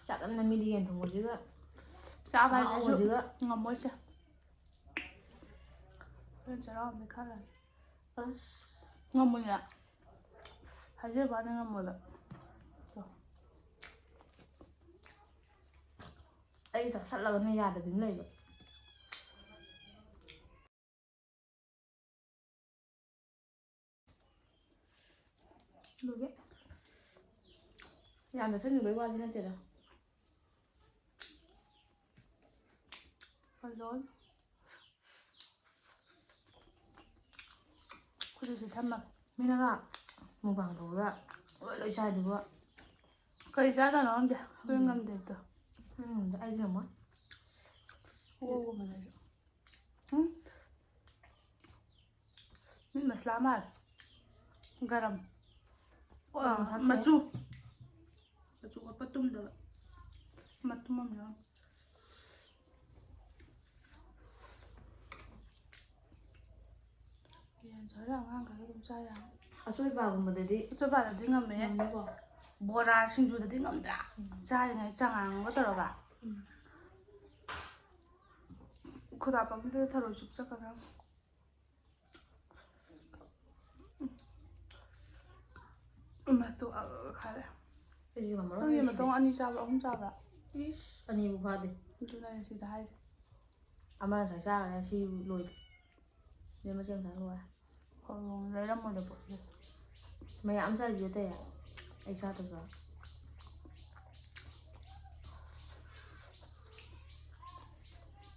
ꯆꯥꯒꯟꯅ ꯃꯤꯗꯤ ꯌꯦꯟ ꯊꯣꯡꯕꯁꯤꯒ ꯆꯥꯕ ꯍꯥꯏꯁꯤꯁꯨ ꯑꯍꯥꯎꯕꯁꯤꯒ꯫ ꯉꯝꯃꯣꯏꯁꯦ꯫ ꯍꯣꯔꯦꯟ ꯆꯔꯥ ꯋꯥꯟꯕꯩ ꯈꯜꯂꯦ꯫ ꯑꯁ꯫ ꯉꯝꯃꯣꯏꯌꯦ꯫ ꯍꯥꯏꯖꯕ ꯋꯥꯅꯤ ꯉꯝꯃꯣꯏꯕ꯫ ꯑꯩ ꯆꯥꯁꯜꯂꯒꯅ ꯌꯥꯗꯕꯤ ꯑꯃ ꯂꯩꯕ꯫ ꯑꯗꯨꯒꯤ ꯌꯥꯝ ꯆꯥꯁꯤꯟꯕꯩ ꯋꯥꯗꯤ ꯅꯠꯇꯦꯗ꯫ ꯑꯗꯣ ꯈꯨꯖꯤꯟꯁꯨ ꯊꯝꯃꯒꯦ꯫ ꯃꯤꯅꯒ ꯃꯨꯛꯕꯥꯡ ꯇꯧꯕꯗ ꯂꯣꯏ ꯂꯣꯏ ꯆꯥꯏꯗꯨꯕꯨ꯫ ꯀꯔꯤ ꯆꯥꯖꯥꯠꯅꯣ ꯈꯪꯗꯦ꯫ ꯑꯩꯈꯣꯏ ꯎꯝ꯫ ꯉꯝꯗꯦ ꯑꯗꯣ꯫ ꯎꯝ, ꯑꯩꯗꯤ ꯉꯝꯃꯣꯏ꯫ ꯑꯣꯒꯨꯝꯕꯗꯁꯨ꯫ ꯎꯝ? ꯃꯤꯠ ꯃꯁꯂꯥ ꯃꯥꯜꯂꯦ꯫ ꯒꯔꯝ꯫ ꯑꯣ, ꯒꯔꯝ ꯊꯥꯛꯄ꯫ ꯃꯆꯨ꯫ ꯃꯆꯨ ꯀꯣꯠꯄ ꯇꯨꯝꯗꯕ꯫ ꯃꯇꯨꯝ ꯑꯃ ꯌꯥꯎꯔꯝꯃꯤ꯫ ꯌꯦꯟꯁꯦ ꯍꯣꯔꯦꯟ ꯑꯉꯥꯡꯈꯩ ꯑꯗꯨꯝ ꯆꯥ ꯌꯥꯅꯤ꯫ ꯑꯆꯣꯏꯄꯥꯒꯨꯝꯕꯗꯗꯤ ꯑꯆꯣꯏꯄꯥꯗꯗꯤ ꯉꯝꯃꯦ꯫ ꯉꯝꯃꯤꯀꯣ꯫ ꯕꯣꯔꯥ ꯁꯤꯡꯖꯨꯗꯗꯤ ꯉꯝꯗ꯭ꯔꯥ? ꯎꯝ꯫ ꯆꯥꯔꯤꯉꯩ ꯆꯉꯥꯡꯒ ꯇꯧꯔꯒ꯫ ꯎꯝ꯫ ꯈꯨꯗꯥ ꯄꯥꯝꯕꯤꯗꯨꯗ ꯊꯔꯣꯏ ꯆꯨꯞꯆꯠꯀꯗ꯭ꯔꯥ? ꯃꯇꯣꯛ ꯑꯒ ꯈꯥꯔꯦ꯫ ꯑꯩꯁꯨ ꯉꯝꯃꯔꯣꯏ ꯅꯪꯒꯤ ꯉꯁꯤꯗꯤ꯫ ꯃꯇꯣꯡ ꯑꯅꯤ ꯆꯥꯕ꯭ꯔꯣ, ꯑꯍꯨꯝ ꯆꯥꯕ꯭ꯔꯥ? ꯏꯁ, ꯑꯅꯤꯕꯨ ꯐꯥꯗꯦ꯫ ꯑꯗꯨꯅ ꯑꯩꯅ ꯁꯤꯗ ꯍꯥꯏꯁꯦ꯫ ꯑꯃꯅ ꯉꯁꯥꯏ ꯆꯥꯈ꯭ꯔꯦ, ꯁꯤ ꯂꯣꯏꯗꯦ꯫ ꯁꯤꯗ ꯃꯆꯦꯠ ꯑꯃ ꯆꯥ ꯂꯣꯏꯔꯦ꯫ ꯍꯣꯏ, ꯂꯩꯔꯝꯃꯣꯏꯗ ꯄꯣꯠ꯫ ꯃꯌꯥꯝ ꯆꯥꯏꯕꯤ ꯑꯇꯩ꯫ ꯑꯩ ꯆꯥꯗꯕ꯫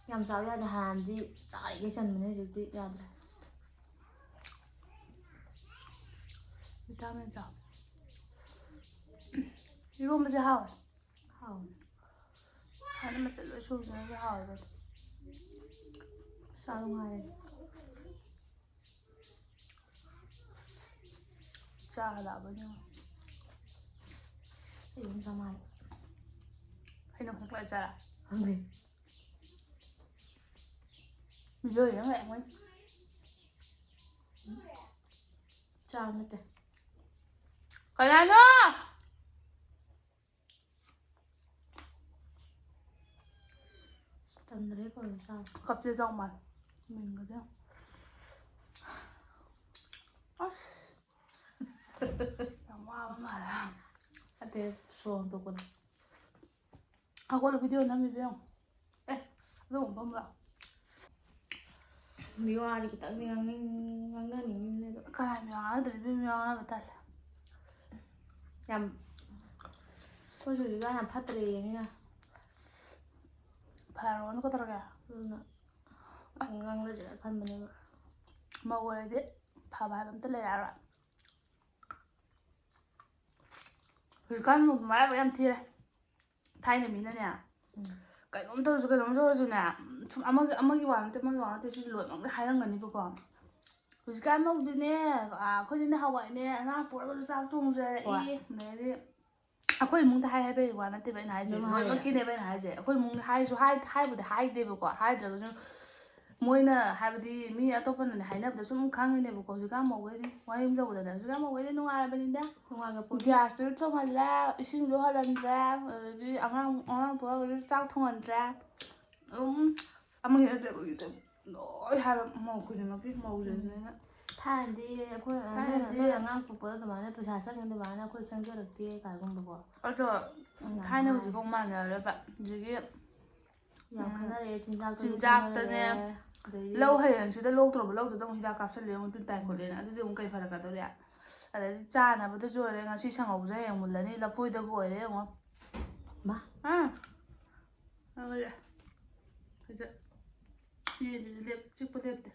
ꯌꯥꯝ ꯆꯥꯕ ꯌꯥꯗꯦ꯫ ꯍꯥꯟꯅꯗꯤ ꯆꯥꯔꯤꯈꯩ ꯆꯟꯕꯅꯦ, ꯍꯧꯖꯤꯛꯇꯤ ꯌꯥꯗ꯭ꯔꯦ꯫ ꯚꯤꯇꯥꯃꯤꯟ ꯆꯥꯎ꯫ ꯏꯔꯣꯝꯕꯁꯦ ꯍꯥꯎꯋꯦ꯫ ꯍꯥꯎꯋꯦ꯫ ꯍꯥꯟꯅ ꯃꯆꯜ ꯂꯣꯏ ꯁꯨꯕꯁꯤꯅꯁꯨ ꯍꯥꯎꯋꯦꯕ꯫ ꯆꯥ ꯅꯨꯡꯉꯥꯏꯔꯦ꯫ ꯆꯥ ꯍꯜꯂꯛꯑꯕꯅꯤ꯫ ꯑꯩ ꯑꯗꯨꯝ ꯆꯥ ꯃꯥꯜꯂꯦ꯫ ꯑꯩꯅ ꯈꯣꯡꯀꯥꯏ ꯆꯥꯔ? ꯈꯪꯗꯦ꯫ ꯂꯣꯏꯔꯦ ꯃꯣꯏ꯫ ꯆꯥꯕ ꯅꯠꯇꯦ꯫ ꯀꯅꯥꯅꯣ? ꯑꯁ, ꯇꯟꯗ꯭ꯔꯦ ꯀꯣꯟꯅ ꯆꯥꯕ꯫ ꯀꯞꯁꯦ ꯆꯥꯎ ꯃꯥꯜꯂꯦ꯫ ꯃꯤꯡꯒꯗꯤ ꯌꯥꯝ-, ꯑꯁ꯫ ꯌꯥꯝ ꯋꯥꯕ ꯃꯥꯜꯂꯦ꯫ ꯑꯇꯩ ꯁꯣ ꯍꯣꯟꯗꯣꯛꯄꯗ꯫ ꯍꯧꯒꯠꯂꯣ, ꯚꯤꯗꯤꯑꯣ ꯅꯝꯃꯤꯗꯣ ꯌꯦꯡꯉꯣ꯫ ꯑꯦ, ꯑꯗꯨꯒꯨꯝꯕ ꯑꯃ ꯂꯥꯛꯑꯣ꯫ ꯃꯤꯋꯥꯗꯤ ꯈꯤꯇꯪꯗꯤ ꯉꯥꯡꯅꯤꯡ-, ꯉꯥꯡꯅꯅꯤꯡꯉꯤꯕꯅꯦ ꯑꯗꯣ꯫ ꯀꯅꯥ ꯃꯤꯋꯥ ꯉꯥꯡꯅꯗꯣꯔꯤꯕ? ꯃꯤꯋꯥ ꯉꯥꯡꯅꯕ ꯇꯜꯂꯦ꯫ ꯌꯥꯝ, ꯑꯩꯈꯣꯏꯁꯨ ꯍꯧꯖꯤꯛꯀꯥꯟ ꯌꯥꯝ ꯐꯠꯇ꯭ꯔꯦꯌꯦ ꯃꯤꯅ꯫ ꯐꯔꯣꯅꯨ ꯀꯩꯗꯧꯔꯒꯦ? ꯑꯗꯨꯅ ꯉꯥꯡꯅꯁꯤꯔ ꯈꯟꯕꯅꯦꯕ꯫ ꯃꯧ ꯑꯣꯏꯔꯗꯤ ꯐꯕ ꯍꯥꯏꯕ ꯑꯝꯇ ꯂꯩꯔꯛꯑꯔꯣꯏ꯫ ꯍꯧꯖꯤꯛꯀꯥꯟ ꯃꯧ ꯃꯔꯥꯏꯕꯛ ꯌꯥꯝ ꯊꯤꯔꯦ꯫ ꯊꯥꯏꯅ ꯃꯤꯅꯅꯦ, ꯎꯝ꯫ ꯀꯩꯅꯣꯝ ꯇꯧꯔꯁꯨ, ꯀꯩꯅꯣꯝ ꯇꯧꯔꯁꯨꯅꯦ, ꯁꯨꯝ ꯑꯃꯒꯤ, ꯑꯃꯒꯤ ꯋꯥ ꯅꯠꯇꯦ, ꯑꯃꯒꯤ ꯋꯥ ꯅꯠꯇꯦ, ꯁꯤꯗꯤ ꯂꯣꯏꯅꯃꯛ ꯂꯣꯏ ꯍꯥꯏꯔꯝꯒꯅꯤꯕꯀꯣ꯫ ꯍꯧꯖꯤꯛꯀꯥꯟ ꯃꯧꯗꯤꯅꯦ, ꯑ, ꯑꯩꯈꯣꯏꯗꯤ ꯅꯍꯥꯟꯋꯥꯏꯅꯦ, ꯑꯉꯥꯡ ꯄꯣꯛꯂꯒꯁꯨ ꯆꯥꯛ ꯊꯣꯡꯖꯔꯛꯏ꯫ ꯍꯣꯏ꯫ ꯑꯗꯩꯗꯤ ꯑꯩꯈꯣꯏ ꯏꯃꯨꯡꯗ ꯍꯥꯏ ꯍꯥꯏꯕꯒꯤ ꯋꯥ ꯅꯠꯇꯦꯕ ꯑꯩꯅ ꯍꯥꯏꯁꯦ, ꯑꯗꯨꯝ ꯍꯥꯏꯌꯦ꯫ ꯂꯣꯏꯅꯃꯛꯀꯤꯅꯦꯕ ꯑꯩꯅ ꯍꯥꯏꯁꯦ꯫ ꯑꯩꯈꯣꯏ ꯏꯃꯨꯡꯗ ꯍꯥꯏꯁꯨ ꯍꯥꯏ-, ꯍꯥꯏꯕꯨꯗꯤ ꯍꯥꯏꯗꯦꯕꯀꯣ, ꯍꯥꯏꯗ꯭ꯔꯒꯁꯨ ꯃꯣꯏꯅ, ꯍꯥꯏꯕꯗꯤ, ꯃꯤ ꯑꯇꯣꯞꯄꯅꯅꯦ ꯍꯥꯏꯅꯕꯗ ꯁꯨꯝ ꯈꯪꯉꯤꯅꯦꯕꯀꯣ꯫ ꯍꯧꯖꯤꯛꯀꯥꯟ ꯃꯧꯈꯩꯗꯤ ꯋꯥꯔꯤ ꯑꯃ ꯇꯧꯕꯗꯅꯦ, ꯍꯧꯖꯤꯛꯀꯥꯟ ꯃꯧꯈꯩꯗꯤ ꯅꯨꯡꯉꯥꯏꯔꯕꯅꯤꯗ꯫ ꯅꯨꯡꯉꯥꯏꯕ ꯄꯣꯠꯅꯤ꯫ ꯒ꯭ꯌꯥꯁꯇꯨꯁꯨ ꯊꯣꯡꯍꯜꯂꯦ, ꯏꯁꯤꯡꯁꯨ ꯍꯜꯍꯟꯗ꯭ꯔꯦ, ꯑꯗꯒꯤ ꯑꯉꯥꯡ, ꯑꯉꯥꯡ ꯄꯣꯛꯂꯒꯁꯨ ꯆꯥꯛ ꯊꯣꯡꯍꯟꯗ꯭ꯔꯦ꯫ ꯑꯗꯨꯝ ꯑꯃꯒꯤ ꯅꯠꯇꯕꯒꯤꯗ ꯂꯣꯏ ꯍꯥꯏꯕ, ꯃꯧ ꯈꯨꯗꯤꯡꯃꯛꯀꯤ ꯃꯧꯁꯤꯡꯁꯤꯅ꯫ ꯊꯥꯏꯅꯗꯤ ꯑꯩꯈꯣꯏ, ꯊꯥꯏꯅꯗꯤ ꯅꯣꯏꯅ, ꯅꯣꯏꯅ ꯑꯉꯥꯡ ꯄꯣꯛꯄꯗ ꯑꯗꯨꯃꯥꯏꯅ ꯄꯩꯁꯥ ꯆꯪꯉꯤ ꯑꯗꯨꯃꯥꯏꯅ ꯑꯩꯈꯣꯏ ꯆꯪꯖꯔꯛꯇꯦ ꯀꯥꯏꯒꯨꯝꯕꯀꯣ꯫ ꯑꯗꯣ ꯎꯝ, ꯊꯥꯏꯅ ꯌꯥꯝ ꯍꯧꯖꯤꯛꯐꯥꯎ ꯃꯥꯟꯅꯔꯣꯏꯕ꯫ ꯑꯗꯒꯤ ꯌꯥꯝ ꯎꯝ, ꯈꯦꯠꯅꯔꯛꯑꯦ, ꯆꯤꯟꯖꯥꯛꯇꯁꯨ ꯆꯤꯟꯖꯥꯛꯇꯅꯦ, ꯈꯦꯠꯅꯔꯛꯑꯦ, ꯑꯗꯒꯤ ꯂꯧ ꯍꯌꯦꯡꯁꯤꯗ ꯂꯣꯛꯇ꯭ꯔꯕ ꯂꯧꯗꯨꯗ ꯑꯃꯨꯛ ꯍꯤꯗꯥꯛ ꯀꯥꯞꯁꯜꯂꯦ, ꯑꯃꯨꯛ ꯇꯤꯟ ꯇꯥꯏ ꯈꯣꯠꯂꯦꯅ, ꯑꯗꯨꯗꯤ ꯑꯃꯨꯛ ꯀꯩ ꯐꯔꯛꯀꯗꯧꯔꯤ? ꯑꯗꯩꯗꯤ ꯆꯥꯅꯕꯗꯁꯨ ꯑꯣꯏꯔꯦ, ꯉꯁꯤ ꯁꯪꯍꯧꯕꯁꯦ ꯍꯌꯦꯡ ꯃꯨꯜꯂꯅꯤ, ꯂꯐꯣꯏꯗꯕꯨ ꯑꯣꯏꯔꯦ ꯌꯦꯡꯉꯣ꯫ ꯃꯥ꯫ ꯑꯥ꯫ ꯂꯣꯏꯔꯦ꯫ ꯁꯤꯗ ꯌꯦꯟꯁꯤꯁꯨ ꯂꯦꯞ-, ꯆꯤꯛꯄ ꯂꯦꯞꯇꯦ꯫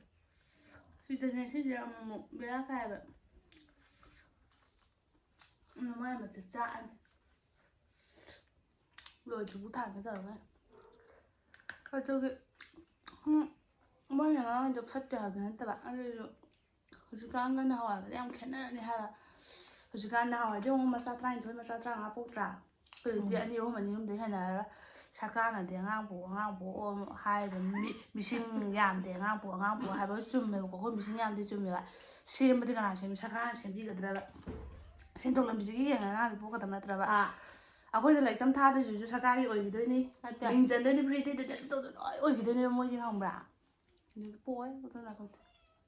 ꯁꯤꯗꯅꯦ, ꯁꯤꯁꯦ ꯑꯃꯨꯛ ꯑꯃꯨꯛ ꯕꯦꯔꯥ ꯀꯥꯏꯕ꯫ ꯃꯃꯥꯏ ꯃꯆꯤꯠ ꯆꯥꯛꯑꯅꯤ꯫ ꯂꯣꯏꯗ꯭ꯔꯤꯕꯨ ꯊꯥꯡꯒꯦ ꯇꯧꯔꯒ꯫ ꯑꯗꯨꯒꯤ, ꯎꯝ, ꯃꯣꯏꯅ ꯉꯔꯥꯡꯗꯣ ꯐꯠꯇꯦ ꯍꯥꯏꯕ ꯅꯠꯇꯕ, ꯑꯗꯨꯁꯨ ꯍꯧꯖꯤꯛꯀꯥꯟꯒ ꯅꯍꯥꯟꯋꯥꯏꯒꯗꯤ ꯌꯥꯝ ꯈꯦꯠꯅꯔꯅꯤ ꯍꯥꯏꯕ꯫ ꯍꯧꯖꯤꯛꯀꯥꯟ ꯅꯍꯥꯟꯋꯥꯏꯗꯤ ꯑꯃꯨꯛ ꯃꯆꯥ ꯇꯔꯥꯅꯤꯊꯣꯏ, ꯃꯆꯥ ꯇꯔꯥꯃꯉꯥ ꯄꯣꯛꯇ꯭ꯔꯥ? ꯍꯧꯖꯤꯛꯇꯤ ꯎꯝ꯫ ꯑꯅꯤ ꯑꯍꯨꯝ, ꯑꯅꯤ ꯑꯍꯨꯝꯗꯩ ꯍꯦꯟꯅꯔꯔꯣꯏ꯫ ꯁꯔꯀꯥꯔꯅꯗꯤ ꯑꯉꯥꯡ ꯄꯣꯛ ꯑꯉꯥꯡ ꯄꯣꯛꯑꯣ ꯍꯥꯏꯔꯤꯕ ꯃꯤ- ꯃꯤꯁꯤꯡ ꯌꯥꯝꯗꯦ ꯑꯉꯥꯡ ꯄꯣꯛ ꯑꯉꯥꯡ ꯄꯣꯛꯑꯣ ꯍꯥꯏꯕ ꯆꯨꯝꯃꯦꯕꯀꯣ꯫ ꯑꯩꯈꯣꯏ ꯃꯤꯁꯤꯡ ꯌꯥꯝꯗꯦ ꯆꯨꯝꯃꯦꯕ꯫ ꯁꯦꯝꯕꯗꯤ ꯀꯅꯥ ꯁꯦꯝꯃꯤ? ꯁꯔꯀꯥꯔꯅ ꯁꯦꯝꯕꯤꯒꯗ꯭ꯔꯕ? ꯁꯦꯟꯊꯣꯛ ꯂꯝꯕꯤꯁꯤꯒꯤ ꯌꯦꯡꯉꯒ ꯑꯉꯥꯡꯁꯦ ꯄꯣꯛꯀꯗꯕ ꯅꯠꯇ꯭ꯔꯕ? ꯑꯥ ꯑꯩꯈꯣꯏꯅ ꯂꯥꯏꯔꯤꯛ ꯇꯝ ꯊꯥꯗꯣꯏꯁꯤꯁꯨ ꯁꯔꯀꯥꯔꯒꯤ ꯑꯣꯏꯈꯤꯗꯣꯏꯅꯤ꯫ ꯅꯠꯇꯦ꯫ ꯃꯤꯡ ꯆꯟꯗꯣꯏꯅꯤ, ꯐ꯭ꯔꯤꯗ ꯇꯧꯗꯣꯏ ꯂꯣꯏ ꯑꯣꯏꯈꯤꯗꯣꯏꯅꯦꯕ ꯃꯣꯏꯒꯤ, ꯈꯪꯕ꯭ꯔꯥ? ꯑꯗꯨꯗꯤ ꯄꯣꯛꯑꯣꯏ꯫ ꯑꯗꯨꯅ ꯑꯩꯈꯣꯏꯗꯤ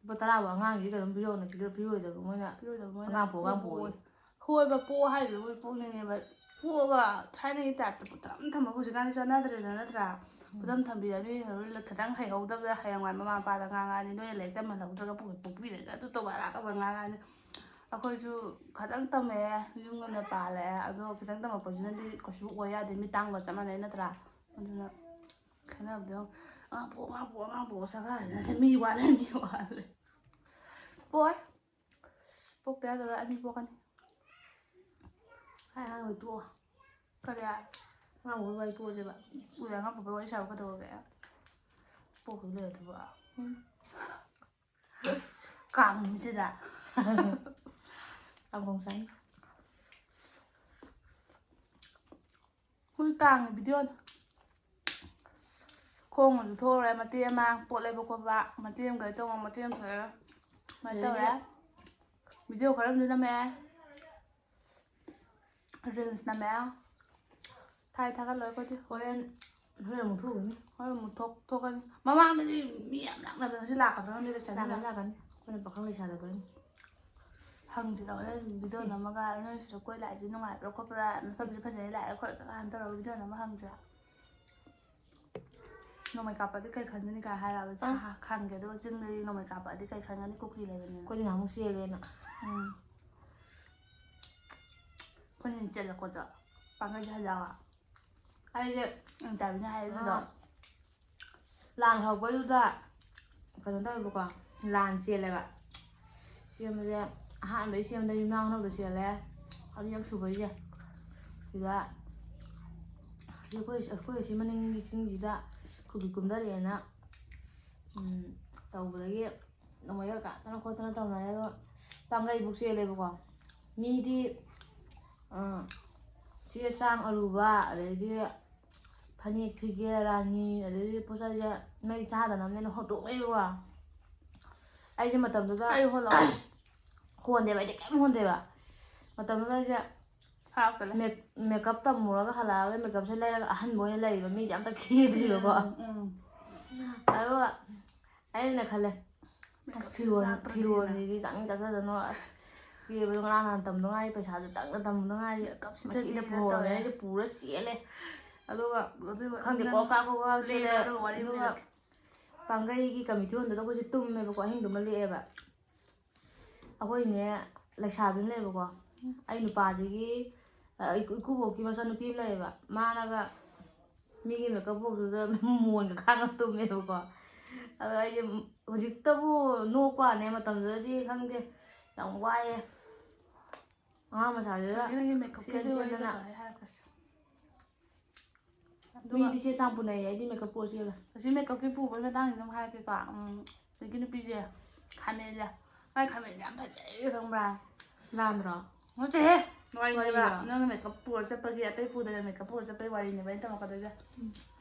ꯂꯨꯄꯥ ꯇꯔꯥꯕꯨ ꯑꯉꯥꯡꯒꯤ ꯀꯩꯅꯣꯝ ꯄꯤꯔꯛꯑꯣꯅ ꯄꯤꯔꯛꯑꯣꯏꯗꯕ ꯃꯣꯏꯅ꯫ ꯄꯤꯔꯣꯏꯗꯕ ꯃꯣꯏꯅ ꯑꯉꯥꯡ ꯄꯣꯛ ꯑꯉꯥꯡ ꯄꯣꯛꯑꯣꯏ꯫ ꯍꯣꯏꯕ, ꯄꯣꯛꯑꯣ ꯍꯥꯏꯔꯤꯗꯨꯕꯨ ꯄꯣꯛꯅꯤꯡꯉꯦꯕ꯫ ꯄꯣꯛꯑꯒ ꯊꯥꯏꯅꯒꯤ ꯇꯥꯏꯞꯇ ꯄꯨꯊꯝ ꯊꯝꯕ ꯍꯧꯖꯤꯛꯀꯥꯟꯗꯤ ꯆꯠꯅꯗ꯭ꯔꯦꯗꯅ, ꯅꯠꯇ꯭ꯔꯥ? ꯈꯨꯗꯝ ꯊꯝꯕꯤꯔꯅꯤ꯫ ꯈꯤꯇꯪ ꯍꯩꯍꯧꯗꯕꯗ ꯍꯌꯦꯡꯋꯥꯏ ꯃꯃꯥ ꯃꯄꯥꯗ ꯉꯥꯡꯉꯛꯑꯅꯤ, "ꯅꯣꯏꯅ ꯂꯥꯏꯔꯤꯛ ꯇꯝꯍꯜꯍꯧꯗ꯭ꯔꯒ ꯄꯣꯛ- ꯄꯣꯛꯄꯤꯔꯒ ꯑꯗꯨ ꯇꯧꯕ ꯑꯗꯥ ꯇꯧꯕ" ꯉꯥꯡꯉꯛꯑꯅꯤ꯫ ꯑꯩꯈꯣꯏꯁꯨ ꯈꯤꯇꯪ ꯇꯝꯃꯛꯑꯦ, ꯌꯨꯝ ꯉꯟꯅ ꯄꯥꯜꯂꯛꯑꯦ, ꯑꯗꯣ ꯈꯤꯇꯪ ꯇꯝꯃꯛꯄꯁꯤꯅꯗꯤ ꯀꯩꯁꯨ ꯑꯣꯏ ꯌꯥꯗꯦ, ꯃꯤꯠ ꯇꯥꯡꯕ ꯆꯞ ꯃꯥꯟꯅꯩ, ꯅꯠꯇ꯭ꯔꯥ? ꯑꯗꯨꯅ ꯈꯦꯠꯅꯕꯗꯣ ꯌꯦꯡꯉꯨ꯫ "ꯑꯉꯥꯡ ꯄꯣꯛ, ꯑꯉꯥꯡ ꯄꯣꯛ, ꯑꯉꯥꯡ ꯄꯣꯛ" ꯁꯔꯀꯥꯔꯁꯤꯅ ꯃꯤ ꯋꯥꯠꯂꯦ, ꯃꯤ ꯋꯥꯠꯂꯦ꯫ ꯄꯣꯛꯑꯣꯏ꯫ ꯄꯣꯛꯇ ꯌꯥꯗꯕ ꯑꯅꯤ ꯄꯣꯛꯀꯅꯤ꯫ ꯍꯥꯏ ꯑꯉꯥꯡ ꯂꯣꯏ ꯇꯣꯛꯑꯣ꯫ ꯀꯔꯤ? ꯑꯉꯥꯡ ꯂꯣꯏ ꯋꯥꯔꯤ ꯇꯣꯛꯑꯁꯦꯕ꯫ ꯎꯗ ꯑꯉꯥꯡ ꯄꯣꯛꯄ ꯋꯥꯔꯤ ꯁꯥꯕ ꯀꯩꯗꯧꯔꯒꯦ? ꯄꯣꯛꯈꯤꯕ ꯂꯩꯔꯗꯨꯕꯨ꯫ ꯎꯝ꯫ ꯀꯥꯡ ꯅꯨꯃꯤꯠꯁꯤꯗ꯫ ꯀꯥꯡꯒꯣꯡ ꯆꯥꯅꯤ꯫ ꯍꯨꯏ ꯀꯥꯡꯒꯤ ꯚꯤꯗꯤꯑꯣꯅꯤ꯫ ꯈꯣꯡꯅꯁꯨ ꯊꯣꯛꯎꯔꯦ ꯃꯇꯦꯛ ꯑꯃ, ꯄꯣꯠ ꯂꯩꯕ ꯈꯣꯠꯄ ꯃꯇꯦꯛ ꯑꯃ, ꯀꯩꯅꯣ ꯇꯧꯕ ꯃꯇꯦꯛ ꯑꯃ ꯊꯣꯛꯑꯦ꯫ ꯁꯨꯃꯥꯏꯅ ꯇꯧꯔꯦ꯫ ꯚꯤꯗꯤꯑꯣ ꯈꯔ ꯑꯃꯁꯨ ꯅꯝꯃꯛꯑꯦ꯫ ꯔꯤꯜꯁ ꯅꯝꯃꯛꯑꯦ꯫ ꯊꯥꯏ ꯊꯥꯒꯠꯂꯣꯏ ꯑꯩꯈꯣꯏꯗꯤ꯫ ꯍꯣꯔꯦꯟ, ꯍꯣꯔꯦꯟ ꯑꯃꯨꯛ ꯊꯣꯛꯎꯈꯤꯅꯤ꯫ ꯍꯣꯔꯦꯟ ꯑꯃꯨꯛ ꯊꯣꯛ-, ꯊꯣꯛꯀꯅꯤ꯫ ꯃꯃꯥꯡꯗꯗꯤ ꯃꯤ ꯌꯥꯝ ꯂꯥꯛꯅꯕꯅꯦ, ꯉꯁꯤ ꯂꯥꯛꯀꯗ꯭ꯔꯥ ꯈꯪꯗꯦ, ꯂꯩꯁꯥꯕꯤ ꯂꯥꯛꯀꯅꯤ, ꯃꯌꯥꯝ꯫ ꯂꯥꯛꯀꯅꯤ꯫ ꯑꯩꯈꯣꯏꯅ ꯄꯥꯈꯪ ꯂꯩꯁꯥꯗ ꯑꯩꯈꯣꯏ ꯍꯪꯁꯤꯔ ꯍꯣꯔꯦꯟ ꯚꯤꯗꯤꯑꯣ ꯑꯦ꯫ ꯅꯝꯃꯒ ꯅꯣꯏ ꯁꯤꯗ ꯀꯣꯏ ꯂꯥꯛꯏꯁꯦ ꯅꯨꯡꯉꯥꯏꯕ꯭ꯔꯥ ꯈꯣꯠꯄ꯭ꯔꯥ, ꯃꯐꯝꯁꯦ ꯐꯖꯩ ꯂꯥꯛꯑꯦ ꯈꯣꯠꯂꯦ ꯀꯥꯏꯅ ꯇꯧꯔꯒ ꯚꯤꯗꯤꯑꯣ ꯅꯝꯃ ꯍꯪꯁꯤꯔꯥ? ꯅꯣꯡꯃꯩ ꯀꯥꯞꯄꯗꯤ ꯀꯩ ꯈꯟꯒꯅꯤ ꯀꯥꯏ ꯍꯥꯏꯔꯛꯑꯕ ꯑꯥ꯫ ꯍꯥ, ꯈꯪꯒꯦ꯫ ꯑꯗꯨꯒ ꯆꯤꯡꯗꯗꯤ ꯅꯣꯡꯃꯩ ꯀꯥꯞꯄꯛꯑꯗꯤ ꯀꯩ ꯈꯟꯒꯅꯤ, ꯀꯨꯀꯤ ꯂꯩꯕꯅꯤꯅ꯫ ꯑꯩꯈꯣꯏꯗꯤ ꯅꯍꯥꯟꯃꯨꯛ ꯆꯦꯜꯂꯦꯅ꯫ ꯎꯝ꯫ ꯑꯩꯈꯣꯏꯅ ꯆꯦꯜꯂꯛꯄꯗꯣ ꯄꯥꯡꯒꯩ ꯍꯜꯂꯛꯑꯒ꯫ ꯑꯩꯁꯦ ꯏꯟꯇꯔꯚꯤꯌꯨꯅ ꯍꯥꯏ ꯑꯗꯨꯗꯣ꯫ ꯑꯥ꯫ ꯂꯥꯟ ꯍꯧꯔꯛꯄꯩꯗꯨꯗ ꯀꯩꯅꯣ ꯇꯧꯋꯦꯕꯀꯣ, ꯂꯥꯟ ꯆꯦꯜꯂꯦꯕ꯫ ꯆꯦꯟꯕꯁꯦ ꯑꯍꯥꯟꯕꯩ ꯆꯦꯟꯕꯗ ꯌꯨꯝꯅꯥꯝ ꯍꯅꯧꯗ ꯆꯦꯜꯂꯦ, ꯑꯅꯤꯔꯛ ꯁꯨꯕꯩꯁꯦ꯫ ꯁꯤꯗ ꯑꯩꯈꯣꯏ, ꯑꯩꯈꯣꯏ ꯁꯤ ꯃꯅꯤꯡꯒꯤ ꯆꯤꯡꯁꯤꯗ ꯀꯨꯀꯤ ꯀꯨꯝꯊꯔꯛꯑꯦꯅ, ꯎꯝ, ꯇꯧꯕꯗꯒꯤ ꯅꯣꯡꯃꯩꯒ ꯀꯥꯞꯇꯅ ꯈꯣꯠꯇꯅ ꯇꯧꯅꯔꯦ꯫ ꯑꯗꯣ ꯄꯥꯡꯒꯩꯕꯨꯛ ꯆꯦꯜꯂꯦꯕꯀꯣ꯫ ꯃꯤꯗꯤ, ꯑ, ꯆꯦ ꯆꯥꯡ ꯑꯔꯨꯕ, ꯑꯗꯩꯗꯤ ꯐꯅꯦꯛ ꯐꯤꯒꯦ ꯔꯥꯅꯤ ꯑꯗꯩꯗꯤ ꯄꯣꯠꯆꯩꯁꯦ ꯃꯩ ꯆꯥꯗꯅꯕꯅꯦꯅ ꯍꯣꯟꯗꯣꯛꯅꯩꯕꯀꯣ꯫ ꯑꯩꯁꯦ ꯃꯇꯝꯗꯨꯗ ꯑꯩ ꯍꯣꯜꯂꯛꯑꯣ꯫ ꯍꯣꯟꯗꯦꯕ, ꯑꯩꯗꯤ ꯀꯩꯝ ꯍꯣꯟꯗꯦꯕ꯫ ꯃꯇꯝꯗꯨꯗ ꯑꯩꯁꯦ ꯍꯥꯞꯇꯂꯦ꯫ ꯃꯦꯛ ꯃꯦꯀꯞ ꯇꯝꯃꯨꯔꯒ ꯍꯜꯂꯛꯑꯒ ꯃꯦꯀꯞꯁꯦ ꯂꯩꯔꯒ ꯑꯍꯟꯕ ꯑꯣꯏꯅ ꯂꯩꯕ, ꯃꯤꯁꯦ ꯑꯝꯇ ꯈꯦꯗ꯭ꯔꯤꯕꯀꯣ꯫ ꯎꯝ ꯑꯗꯨꯒ ꯑꯩꯅ ꯈꯜꯂꯦ, ꯑꯁ ꯐꯤꯔꯣꯜ ꯐꯤꯔꯣꯜꯁꯤꯗꯤ ꯆꯪꯅꯤꯡ ꯆꯠꯆꯗꯅꯣ, ꯑꯁ ꯀꯦꯕꯗꯣ ꯉꯔꯥꯡ ꯅꯍꯥꯟ ꯇꯝꯗ ꯉꯥꯏꯔꯤ, ꯄꯩꯁꯥꯁꯨ ꯆꯪꯅ ꯇꯝꯕꯗ ꯉꯥꯏꯔꯤ, ꯃꯁꯤꯗ ꯄꯨꯍꯧꯔꯒꯦ꯫ ꯑꯩꯁꯦ ꯄꯨꯔ ꯆꯦꯜꯂꯦ꯫ ꯑꯗꯨꯒ ꯈꯪꯗꯦ, ꯀꯣꯛ ꯀꯥ ꯀꯣꯛ ꯀꯥ ꯆꯦꯜꯂꯦ꯫ ꯑꯗꯨꯒ ꯄꯥꯡꯒꯩꯒꯤ ꯀꯃꯤꯇꯤ ꯍꯣꯜꯗꯨꯗ ꯑꯩꯈꯣꯏꯁꯦ ꯇꯨꯝꯃꯦꯕꯀꯣ, ꯑꯍꯤꯡꯗꯨꯃ ꯂꯦꯛꯑꯦꯕ꯫ ꯑꯩꯈꯣꯏꯅꯦ ꯂꯩꯁꯥꯕꯤ ꯑꯃ ꯂꯩꯌꯦꯕꯀꯣ, ꯑꯩ ꯅꯨꯄꯥꯁꯤꯒꯤ ꯑ, ꯏꯀꯨ- ꯏꯀꯨꯕꯣꯛꯀꯤ ꯃꯆꯥꯅꯨꯄꯤ ꯑꯃ ꯂꯩꯌꯦꯕ, ꯃꯥꯅꯒ ꯃꯤꯒꯤ ꯃꯦꯀꯞ ꯕꯣꯛꯁꯇꯨꯗ ꯃꯣꯟꯒ ꯈꯥꯡꯉ ꯇꯨꯝꯃꯦꯕꯀꯣ꯫ ꯑꯗꯣ ꯑꯩꯁꯦ ꯍꯧꯖꯤꯛꯇꯕꯨ ꯅꯣꯛꯄ ꯋꯥꯅꯦ, ꯃꯇꯝꯗꯨꯗꯗꯤ ꯈꯪꯗꯦ, ꯌꯥꯝ ꯋꯥꯏꯑꯦ꯫ ꯑꯉꯥꯡ ꯃꯆꯥꯗꯨꯗ ꯅꯪꯒꯤ ꯃꯦꯀꯞꯀꯤꯗꯤ ꯆꯦꯟ ꯋꯥꯔꯤꯗꯣ ꯆꯦꯟꯗꯅ ꯂꯣꯏꯔꯦ ꯍꯥꯏꯔꯛꯀꯁꯤ꯫ ꯑꯗꯨꯒ ꯃꯤꯗꯤ ꯆꯦ ꯆꯥꯡ ꯄꯨꯅꯩꯌꯦ, ꯑꯩꯗꯤ ꯃꯦꯀꯞ ꯄꯣꯠ ꯆꯦꯜꯂꯦ꯫ ꯑꯁꯤ ꯃꯦꯀꯞꯀꯤ ꯄꯨꯕꯒꯤ ꯃꯇꯥꯡꯁꯤꯗ ꯑꯃꯨꯛ ꯍꯥꯏꯔꯛꯀꯦꯀꯣ꯫ ꯎꯝ, ꯍꯧꯖꯤꯛꯀꯤ ꯅꯨꯄꯤꯁꯦ ꯈꯥꯃꯦꯟꯁꯦ ꯌꯥꯝ ꯐꯖꯩ, ꯈꯪꯕ꯭ꯔꯥ? ꯂꯥꯟꯗ꯭ꯔꯣ? ꯅꯠꯇꯦꯍꯦ, ꯋꯥꯔꯤꯅꯦꯕ꯫ ꯋꯥꯔꯤꯔꯣ? ꯅꯪꯅ ꯃꯦꯀꯞ ꯄꯨꯔ ꯆꯠꯄꯒꯤ, ꯑꯇꯩ ꯄꯨꯗꯅ ꯃꯦꯀꯞ ꯄꯨꯔ ꯆꯠꯄꯒꯤ ꯋꯥꯔꯤꯅꯦꯕ ꯑꯩꯅ ꯇꯝꯃꯛꯀꯗꯣꯏꯁꯦ꯫ ꯎꯝ꯫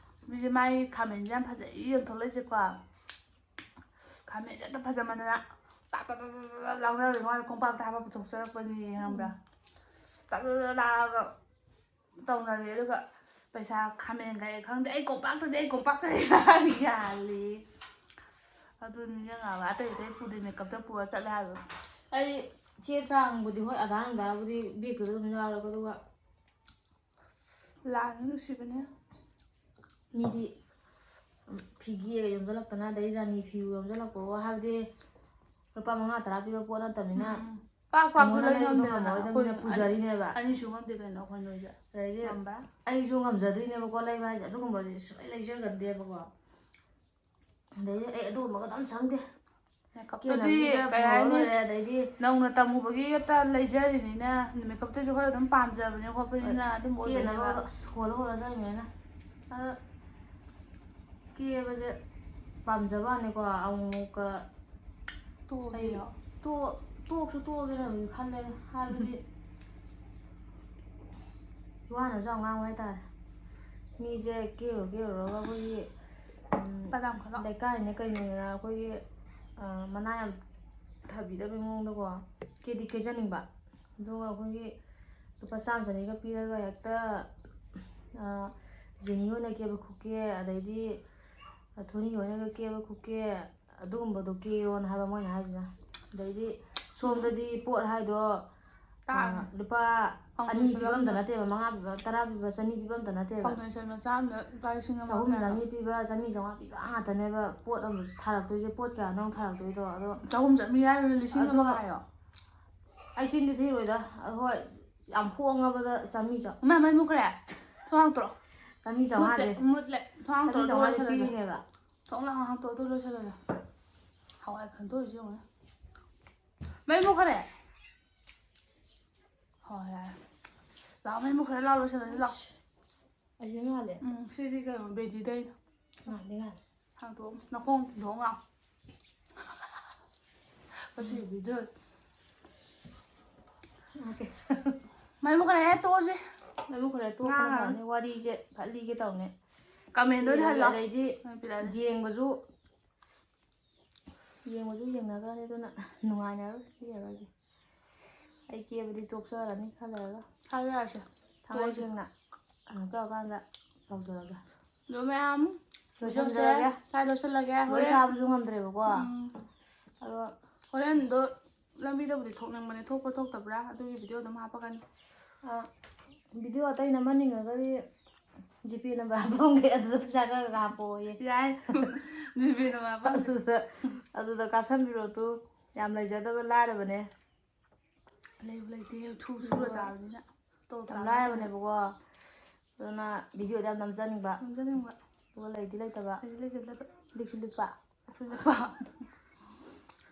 ꯃꯤꯁꯦ ꯃꯥꯒꯤ ꯈꯥꯃꯦꯟꯁꯦ ꯌꯥꯝ ꯐꯖꯩ ꯌꯣꯟꯊꯣꯛꯂꯛꯏꯁꯦꯀꯣ꯫ ꯈꯥꯃꯦꯟꯁꯦ ꯍꯦꯛꯇ ꯐꯖꯃꯟꯗꯅ ꯇꯥꯛ ꯇꯥꯛ ꯇꯥꯛ ꯇꯥꯛ ꯇꯥꯛ ꯂꯥꯎꯅꯔꯦ꯫ ꯃꯥꯅ ꯀꯣꯝꯄꯥꯛꯇ ꯍꯥꯞꯄ ꯄꯨꯊꯣꯛꯆꯔꯛꯄꯅꯤ, ꯈꯪꯕ꯭ꯔꯥ? ꯇꯥꯛ ꯇꯥꯛ ꯇꯥꯛ ꯂꯥꯛꯑꯒ ꯇꯧꯅꯔꯦ꯫ ꯑꯗꯨꯒ ꯄꯩꯁꯥ ꯈꯥꯃꯦꯟ ꯀꯩ ꯈꯪꯗꯦ, ꯑꯩ ꯀꯣꯝꯄꯥꯛꯇꯗꯤ, ꯑꯩ ꯀꯣꯝꯄꯥꯛꯇꯗꯤ ꯌꯥꯜꯂꯤ꯫ ꯑꯗꯨ ꯅꯤꯡꯁꯤꯡꯉꯛꯑꯕ꯫ ꯑꯇꯩ ꯑꯇꯩ ꯄꯨꯗꯦ, ꯃꯦꯀꯞꯇ ꯄꯨꯔ ꯆꯠꯂꯦ ꯍꯥꯏꯕ꯫ ꯑꯩ ꯆꯦ ꯆꯥꯡꯕꯨꯗꯤ ꯍꯣꯏ, ꯑꯙꯥꯔ ꯅꯨꯡꯙꯥꯔꯕꯨꯗꯤ ꯕꯦꯛꯇꯨꯗ ꯑꯗꯨꯝ ꯌꯥꯎꯔꯦꯀꯣ, ꯑꯗꯨꯒ ꯂꯥꯟꯁꯦ ꯅꯨꯡꯁꯤꯕꯅꯦ꯫ ꯃꯤꯗꯤ ꯐꯤꯒꯦꯒ ꯌꯣꯝꯁꯤꯜꯂꯛꯇꯅ, ꯑꯗꯩ ꯔꯥꯅꯤ ꯐꯤꯕꯨ ꯌꯣꯝꯁꯤꯜꯂꯛꯄꯀꯣ, ꯍꯥꯏꯕꯗꯤ ꯂꯨꯄꯥ ꯃꯉꯥ ꯇꯔꯥ ꯄꯤꯕ ꯄꯣꯠ ꯅꯠꯇꯕꯅꯤꯅ꯫ ꯎꯝ, ꯎꯝ꯫ ꯄꯥꯛ ꯄꯥꯛꯁꯨ ꯀꯩꯅꯣꯅ ꯂꯩ ꯂꯩꯕꯗꯣ ꯉꯝꯗꯦꯗꯅ ꯉꯝꯃꯔꯣꯏꯗꯕꯅꯤꯅ ꯑꯩꯈꯣꯏ ꯄꯨꯖꯔꯤꯅꯦꯕ꯫ ꯑꯅꯤꯁꯨ ꯉꯝꯗꯦ ꯀꯩꯅꯣ ꯑꯩꯈꯣꯏ ꯅꯣꯏꯁꯦ꯫ ꯑꯗꯩꯗꯤ ꯉꯝꯕ? ꯑꯩꯁꯨ ꯉꯝꯖꯗ꯭ꯔꯤꯅꯦꯕꯀꯣ ꯂꯩꯕ ꯍꯥꯏꯁꯦ, ꯑꯗꯨꯒꯨꯝꯕꯗꯤ ꯁꯨꯡꯂꯩ ꯂꯩꯖꯒꯟꯗꯦꯕꯀꯣ꯫ ꯑꯗꯩꯗꯤ ꯑꯩ ꯑꯗꯨꯒꯨꯝꯕꯒ ꯑꯗꯨꯝ ꯆꯪꯗꯦ꯫ ꯃꯦꯀꯞꯇꯗꯤ ꯀꯦꯅꯕꯗꯨꯗ ꯀꯩ ꯄꯨꯍꯧꯔ ꯍꯥꯏꯅꯤ? ꯂꯣꯏꯔꯦ꯫ ꯑꯗꯩꯗꯤ ꯅꯧꯅ ꯇꯝꯃꯨꯕꯒꯤ ꯍꯦꯛꯇ ꯂꯩꯖꯔꯤꯅꯤꯅ, ꯃꯦꯀꯞꯇꯁꯨ ꯈꯔ ꯑꯗꯨꯝ ꯄꯥꯝꯖꯕꯅꯦ ꯈꯣꯠꯄꯅꯤꯅ ꯑꯗꯨꯝ ꯀꯦꯅꯕ ꯑꯣꯏꯗꯣꯏꯅꯦꯕ꯫ ꯑꯁ ꯍꯣꯜꯂ ꯍꯣꯜꯂ ꯆꯪꯉꯤꯅꯦ꯫ ꯑꯗꯣ ꯀꯦꯕꯁꯦ ꯄꯥꯝꯖꯕ ꯋꯥꯅꯤꯀꯣ, ꯑꯃꯨꯛꯃꯨꯛꯀ ꯇꯣꯛꯑꯒꯦꯔꯣ? ꯇꯣꯛ- ꯇꯣꯛꯁꯨ ꯇꯣꯛꯑꯒꯦꯅ ꯑꯗꯨꯝ ꯈꯜꯂꯦ꯫ ꯍꯥꯏꯕꯗꯤ ꯋꯥꯅꯁꯨ ꯌꯥꯝ ꯉꯥꯡꯕ ꯍꯥꯏꯇꯥꯔꯦ꯫ ꯃꯤꯁꯦ ꯀꯦꯔꯨꯔ ꯀꯦꯔꯨꯔꯒ ꯑꯩꯈꯣꯏꯒꯤ, ꯎꯝ, ꯕꯗꯥꯝ ꯈꯜꯂꯣ꯫ ꯂꯩꯀꯥꯏꯅꯦ ꯀꯩꯅꯣꯅꯦꯅ ꯑꯩꯈꯣꯏꯒꯤ, ꯑ, ꯃꯅꯥ ꯌꯥꯝ ꯊꯥꯕꯤꯗꯕꯩ ꯃꯑꯣꯡꯗꯀꯣ ꯀꯦꯗꯤ ꯀꯦꯖꯅꯤꯡꯕ꯫ ꯑꯗꯨꯒ ꯑꯩꯈꯣꯏꯒꯤ ꯂꯨꯄꯥ ꯆꯥꯝꯃ ꯆꯅꯤꯒ ꯄꯤꯔꯒ ꯍꯦꯛꯇ, ꯑ, ꯖꯦꯅꯤ ꯍꯣꯏꯅ ꯀꯦꯕ ꯈꯨꯀꯦ, ꯑꯗꯩꯗꯤ ꯊꯣꯅꯤ ꯍꯣꯏꯅꯒ ꯀꯦꯕ ꯈꯨꯀꯦ, ꯑꯗꯨꯒꯨꯝꯕꯗꯣ ꯀꯦꯌꯣꯅ ꯍꯥꯏꯕ ꯃꯣꯏꯅ ꯍꯥꯏꯁꯤꯅ꯫ ꯑꯗꯩꯗꯤ ꯁꯣꯝꯗꯗꯤ ꯄꯣꯠ ꯍꯥꯏꯗꯣ, ꯇꯥꯡꯉꯦ꯫ ꯑ, ꯂꯨꯄꯥ ꯑꯅꯤ ꯄꯤꯕ ꯑꯝꯇ ꯅꯠꯇꯦꯕ, ꯃꯉꯥ ꯄꯤꯕ, ꯇꯔꯥ ꯄꯤꯕ, ꯆꯅꯤ ꯄꯤꯕ ꯑꯝꯇ ꯅꯠꯇꯦꯕ꯫ ꯐꯥꯎꯟꯗꯦꯁꯟ ꯃꯆꯥ ꯑꯃꯗ ꯂꯨꯄꯥ ꯂꯤꯁꯤꯡ ꯑꯃ ꯆꯍꯨꯝ ꯀꯌꯥꯅꯣ? ꯆꯅꯤ ꯄꯤꯕ, ꯆꯅꯤ ꯆꯥꯝꯃꯉꯥ ꯄꯤꯕ ꯉꯥꯛꯇꯅꯦꯕ ꯄꯣꯠ ꯑꯃ ꯊꯥꯔꯛꯇꯣꯏꯁꯦ꯫ ꯄꯣꯠ ꯀꯌꯥꯅꯣ ꯊꯥꯔꯛꯇꯣꯏꯗꯣ? ꯑꯗꯣ ꯆꯍꯨꯝ ꯆꯥꯝꯃꯔꯤ ꯍꯥꯏꯔꯒ ꯂꯤꯁꯤꯡ ꯑꯃ ꯑꯗꯣ ꯍꯥꯏꯌꯣ꯫ ꯑꯩ ꯆꯤꯟꯗꯤ ꯊꯤꯔꯣꯏꯗ꯫ ꯍꯣꯏ, ꯌꯥꯝ ꯍꯣꯡꯉꯕꯗ ꯆꯥꯝꯃꯔꯤ ꯆꯥꯝ-, ꯏꯃꯥ, ꯃꯩ ꯃꯨꯠꯈ꯭ꯔꯦ꯫ ꯊꯣꯡ ꯍꯥꯡꯗꯣꯔꯣ꯫ ꯆꯥꯝꯃꯔꯤ ꯆꯥꯝꯃꯉꯥꯁꯦ꯫ ꯃꯨꯠꯂꯦ, ꯃꯨꯠꯂꯦ꯫ ꯊꯣꯡ ꯍꯥꯡꯗꯣꯔꯣ, ꯆꯥꯝꯃꯔꯤ ꯑꯗꯨꯒ ꯆꯥꯝꯃꯉꯥꯗꯤ ꯂꯣꯏꯁꯤꯜꯂꯁꯦ꯫ ꯄꯤꯔꯤꯅꯦꯕ꯫ ꯊꯣꯡ ꯂꯥꯡ ꯍꯥꯡꯇꯣꯛꯑꯣ, ꯑꯗꯨ ꯂꯣꯏꯁꯤꯜꯂꯁꯦ꯫ ꯍꯋꯥꯏ ꯈꯟꯗꯣꯛꯏꯁꯦ ꯌꯦꯡꯉꯨꯅꯦ꯫ ꯃꯩ ꯃꯨꯠꯈ꯭ꯔꯦ꯫ ꯍꯣꯏ, ꯌꯥꯔꯦ꯫ ꯂꯥꯛꯑꯣ, ꯃꯩ ꯃꯨꯠꯈ꯭ꯔꯦ, ꯂꯥꯛꯑꯣ, ꯂꯣꯏꯁꯤꯜꯂꯁꯤ, ꯂꯥꯛꯑꯣ꯫ ꯑꯩꯁꯦ ꯉꯥꯜꯂꯦ꯫ ꯎꯝ, ꯁꯤꯗꯤ ꯀꯩꯅꯣ, ꯕꯦꯇ꯭ꯔꯤꯗꯩꯅꯦ꯫ ꯉꯥꯜꯂꯦ, ꯉꯥꯜꯂꯦ꯫ ꯍꯥꯡꯗꯣꯛꯑꯣ, ꯅꯈꯣꯡ ꯊꯤꯟꯗꯣꯛꯑꯣ ꯉꯥ꯫ ꯉꯁꯤꯒꯤ ꯚꯤꯗꯤꯑꯣ꯫ ꯑꯣꯀꯦ꯫ ꯃꯩ ꯃꯨꯠꯈ꯭ꯔꯦ, ꯇꯣꯛꯑꯁꯤ꯫ ꯃꯩ ꯃꯨꯠꯈ꯭ꯔꯦ, ꯇꯣꯛꯄꯅ ꯉꯥꯡꯉꯔꯣꯏ꯫ ꯐꯅꯤ꯫ ꯋꯥꯔꯤꯁꯦ ꯐꯠꯂꯤꯒꯦ ꯇꯧꯅꯦ꯫ ꯀꯃꯦꯟꯗ ꯑꯣꯏꯅ ꯍꯜꯂꯣ꯫ ꯑꯗꯩꯗꯤ ꯎꯝ, ꯄꯤꯔꯛꯑꯒꯦ꯫ ꯌꯦꯡꯕꯁꯨ, ꯌꯦꯡꯕꯁꯨ ꯌꯦꯡꯅꯈ꯭ꯔꯅꯤ, ꯑꯗꯨꯅ ꯅꯨꯡꯉꯥꯏꯅꯔꯣꯏ, ꯄꯤꯔꯔꯣꯏꯒꯦ꯫ ꯑꯩ ꯀꯦꯕꯗꯤ ꯇꯣꯛꯆꯔꯅꯤ ꯈꯔ ꯂꯩꯔꯒ꯫ ꯍꯥꯏꯔꯛꯑꯁꯦ꯫ ꯊꯥꯡꯃꯩ ꯇꯣꯛꯑꯁꯦ꯫ ꯁꯦꯡꯅ ꯀꯩꯅꯣ ꯇꯧꯔꯀꯥꯟꯗ ꯇꯧꯖꯔꯒꯦ꯫ ꯑꯗꯣ ꯃꯌꯥꯝ, ꯂꯣꯏꯁꯟꯖꯔꯒꯦ꯫ ꯚꯤꯗꯤꯑꯣꯁꯦ ꯁ꯭ꯋꯥꯏ ꯂꯣꯏꯁꯤꯜꯂꯒꯦ꯫ ꯂꯣꯏ ꯍꯣꯔꯦꯟ ꯁꯥꯕꯁꯨ ꯉꯝꯗ꯭ꯔꯦꯕꯀꯣ꯫ ꯎꯝ꯫ ꯑꯗꯣ ꯍꯣꯔꯦꯟꯗꯣ ꯂꯝꯕꯤꯗꯕꯨꯗꯤ ꯊꯣꯛꯅꯤꯡꯕꯅꯦ, ꯊꯣꯛꯄ ꯊꯣꯛꯇꯕ꯭ꯔꯥ ꯑꯗꯨꯒꯤ ꯚꯤꯗꯤꯑꯣ ꯑꯗꯨꯝ ꯍꯥꯞꯄꯛꯀꯅꯤ꯫ ꯑ, ꯚꯤꯗꯤꯑꯣ ꯑꯇꯩ ꯅꯝꯍꯟꯅꯤꯡꯉꯒꯗꯤ ꯖꯤꯄꯦ ꯅꯝꯕꯔ ꯍꯥꯞꯄꯝꯒꯦ, ꯑꯗꯨꯗ ꯄꯩꯁꯥ ꯈꯔ ꯈꯔ ꯍꯥꯞꯄꯛꯑꯣꯌꯦ꯫ ꯌꯥꯏ꯫ ꯖꯤꯄꯦ ꯅꯝꯕꯔ ꯍꯥꯞꯄꯛꯀꯅꯤ꯫ ꯑꯗꯨꯗ, ꯑꯗꯨꯗ ꯀꯥꯞꯁꯟꯕꯤꯔꯣ ꯇꯨ꯫ ꯌꯥꯝ ꯂꯩꯖꯗꯕ ꯂꯥꯏꯔꯕꯅꯦ꯫ ꯂꯩꯕꯨ ꯂꯩꯇꯦ, ꯊꯨ ꯁꯨꯔ ꯆꯥꯕꯅꯤꯅ꯫ ꯇꯣꯂꯣꯞ ꯌꯥꯝ ꯆꯥꯕ ꯂꯥꯏꯔꯕꯅꯦꯕꯀꯣ꯫ ꯑꯗꯨꯅ ꯚꯤꯗꯤꯑꯣꯗꯤ ꯌꯥꯝ ꯅꯝꯖꯅꯤꯡꯕ꯫ ꯅꯝꯖꯅꯤꯡꯕ꯫ ꯑꯗꯨꯒ ꯂꯩꯗꯤ ꯂꯩꯇꯕ꯫ ꯂꯩꯗꯤ ꯂꯩꯖꯗꯕ꯫ ꯂꯤꯛꯁꯨ ꯂꯤꯛꯄ꯫ ꯂꯤꯛꯁꯨ ꯂꯤꯛꯄ꯫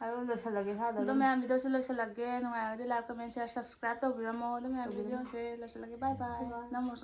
ꯑꯗꯨ ꯂꯣꯏꯁꯤꯜꯂꯒꯦ ꯁ꯭ꯋꯥꯏꯗ ꯑꯗꯣ ꯑꯗꯨꯝ꯫ ꯃꯌꯥꯝ, ꯚꯤꯗꯤꯑꯣꯁꯦ ꯂꯣꯏꯁꯤꯜꯂꯒꯦ꯫ ꯅꯨꯡꯉꯥꯏꯔꯒꯗꯤ like, comment, share, subscribe ꯇꯧꯕꯤꯔꯝꯃꯣ꯫ ꯑꯗꯣ ꯃꯌꯥꯝ, ꯇꯧꯕꯤꯔꯝꯃꯣ꯫ ꯚꯤꯗꯤꯑꯣꯁꯦ ꯂꯣꯏꯁꯤꯜꯂꯒꯦ꯫ Bye bye꯫ Bye bye꯫ ꯅꯝꯃꯨꯔꯁꯨ꯫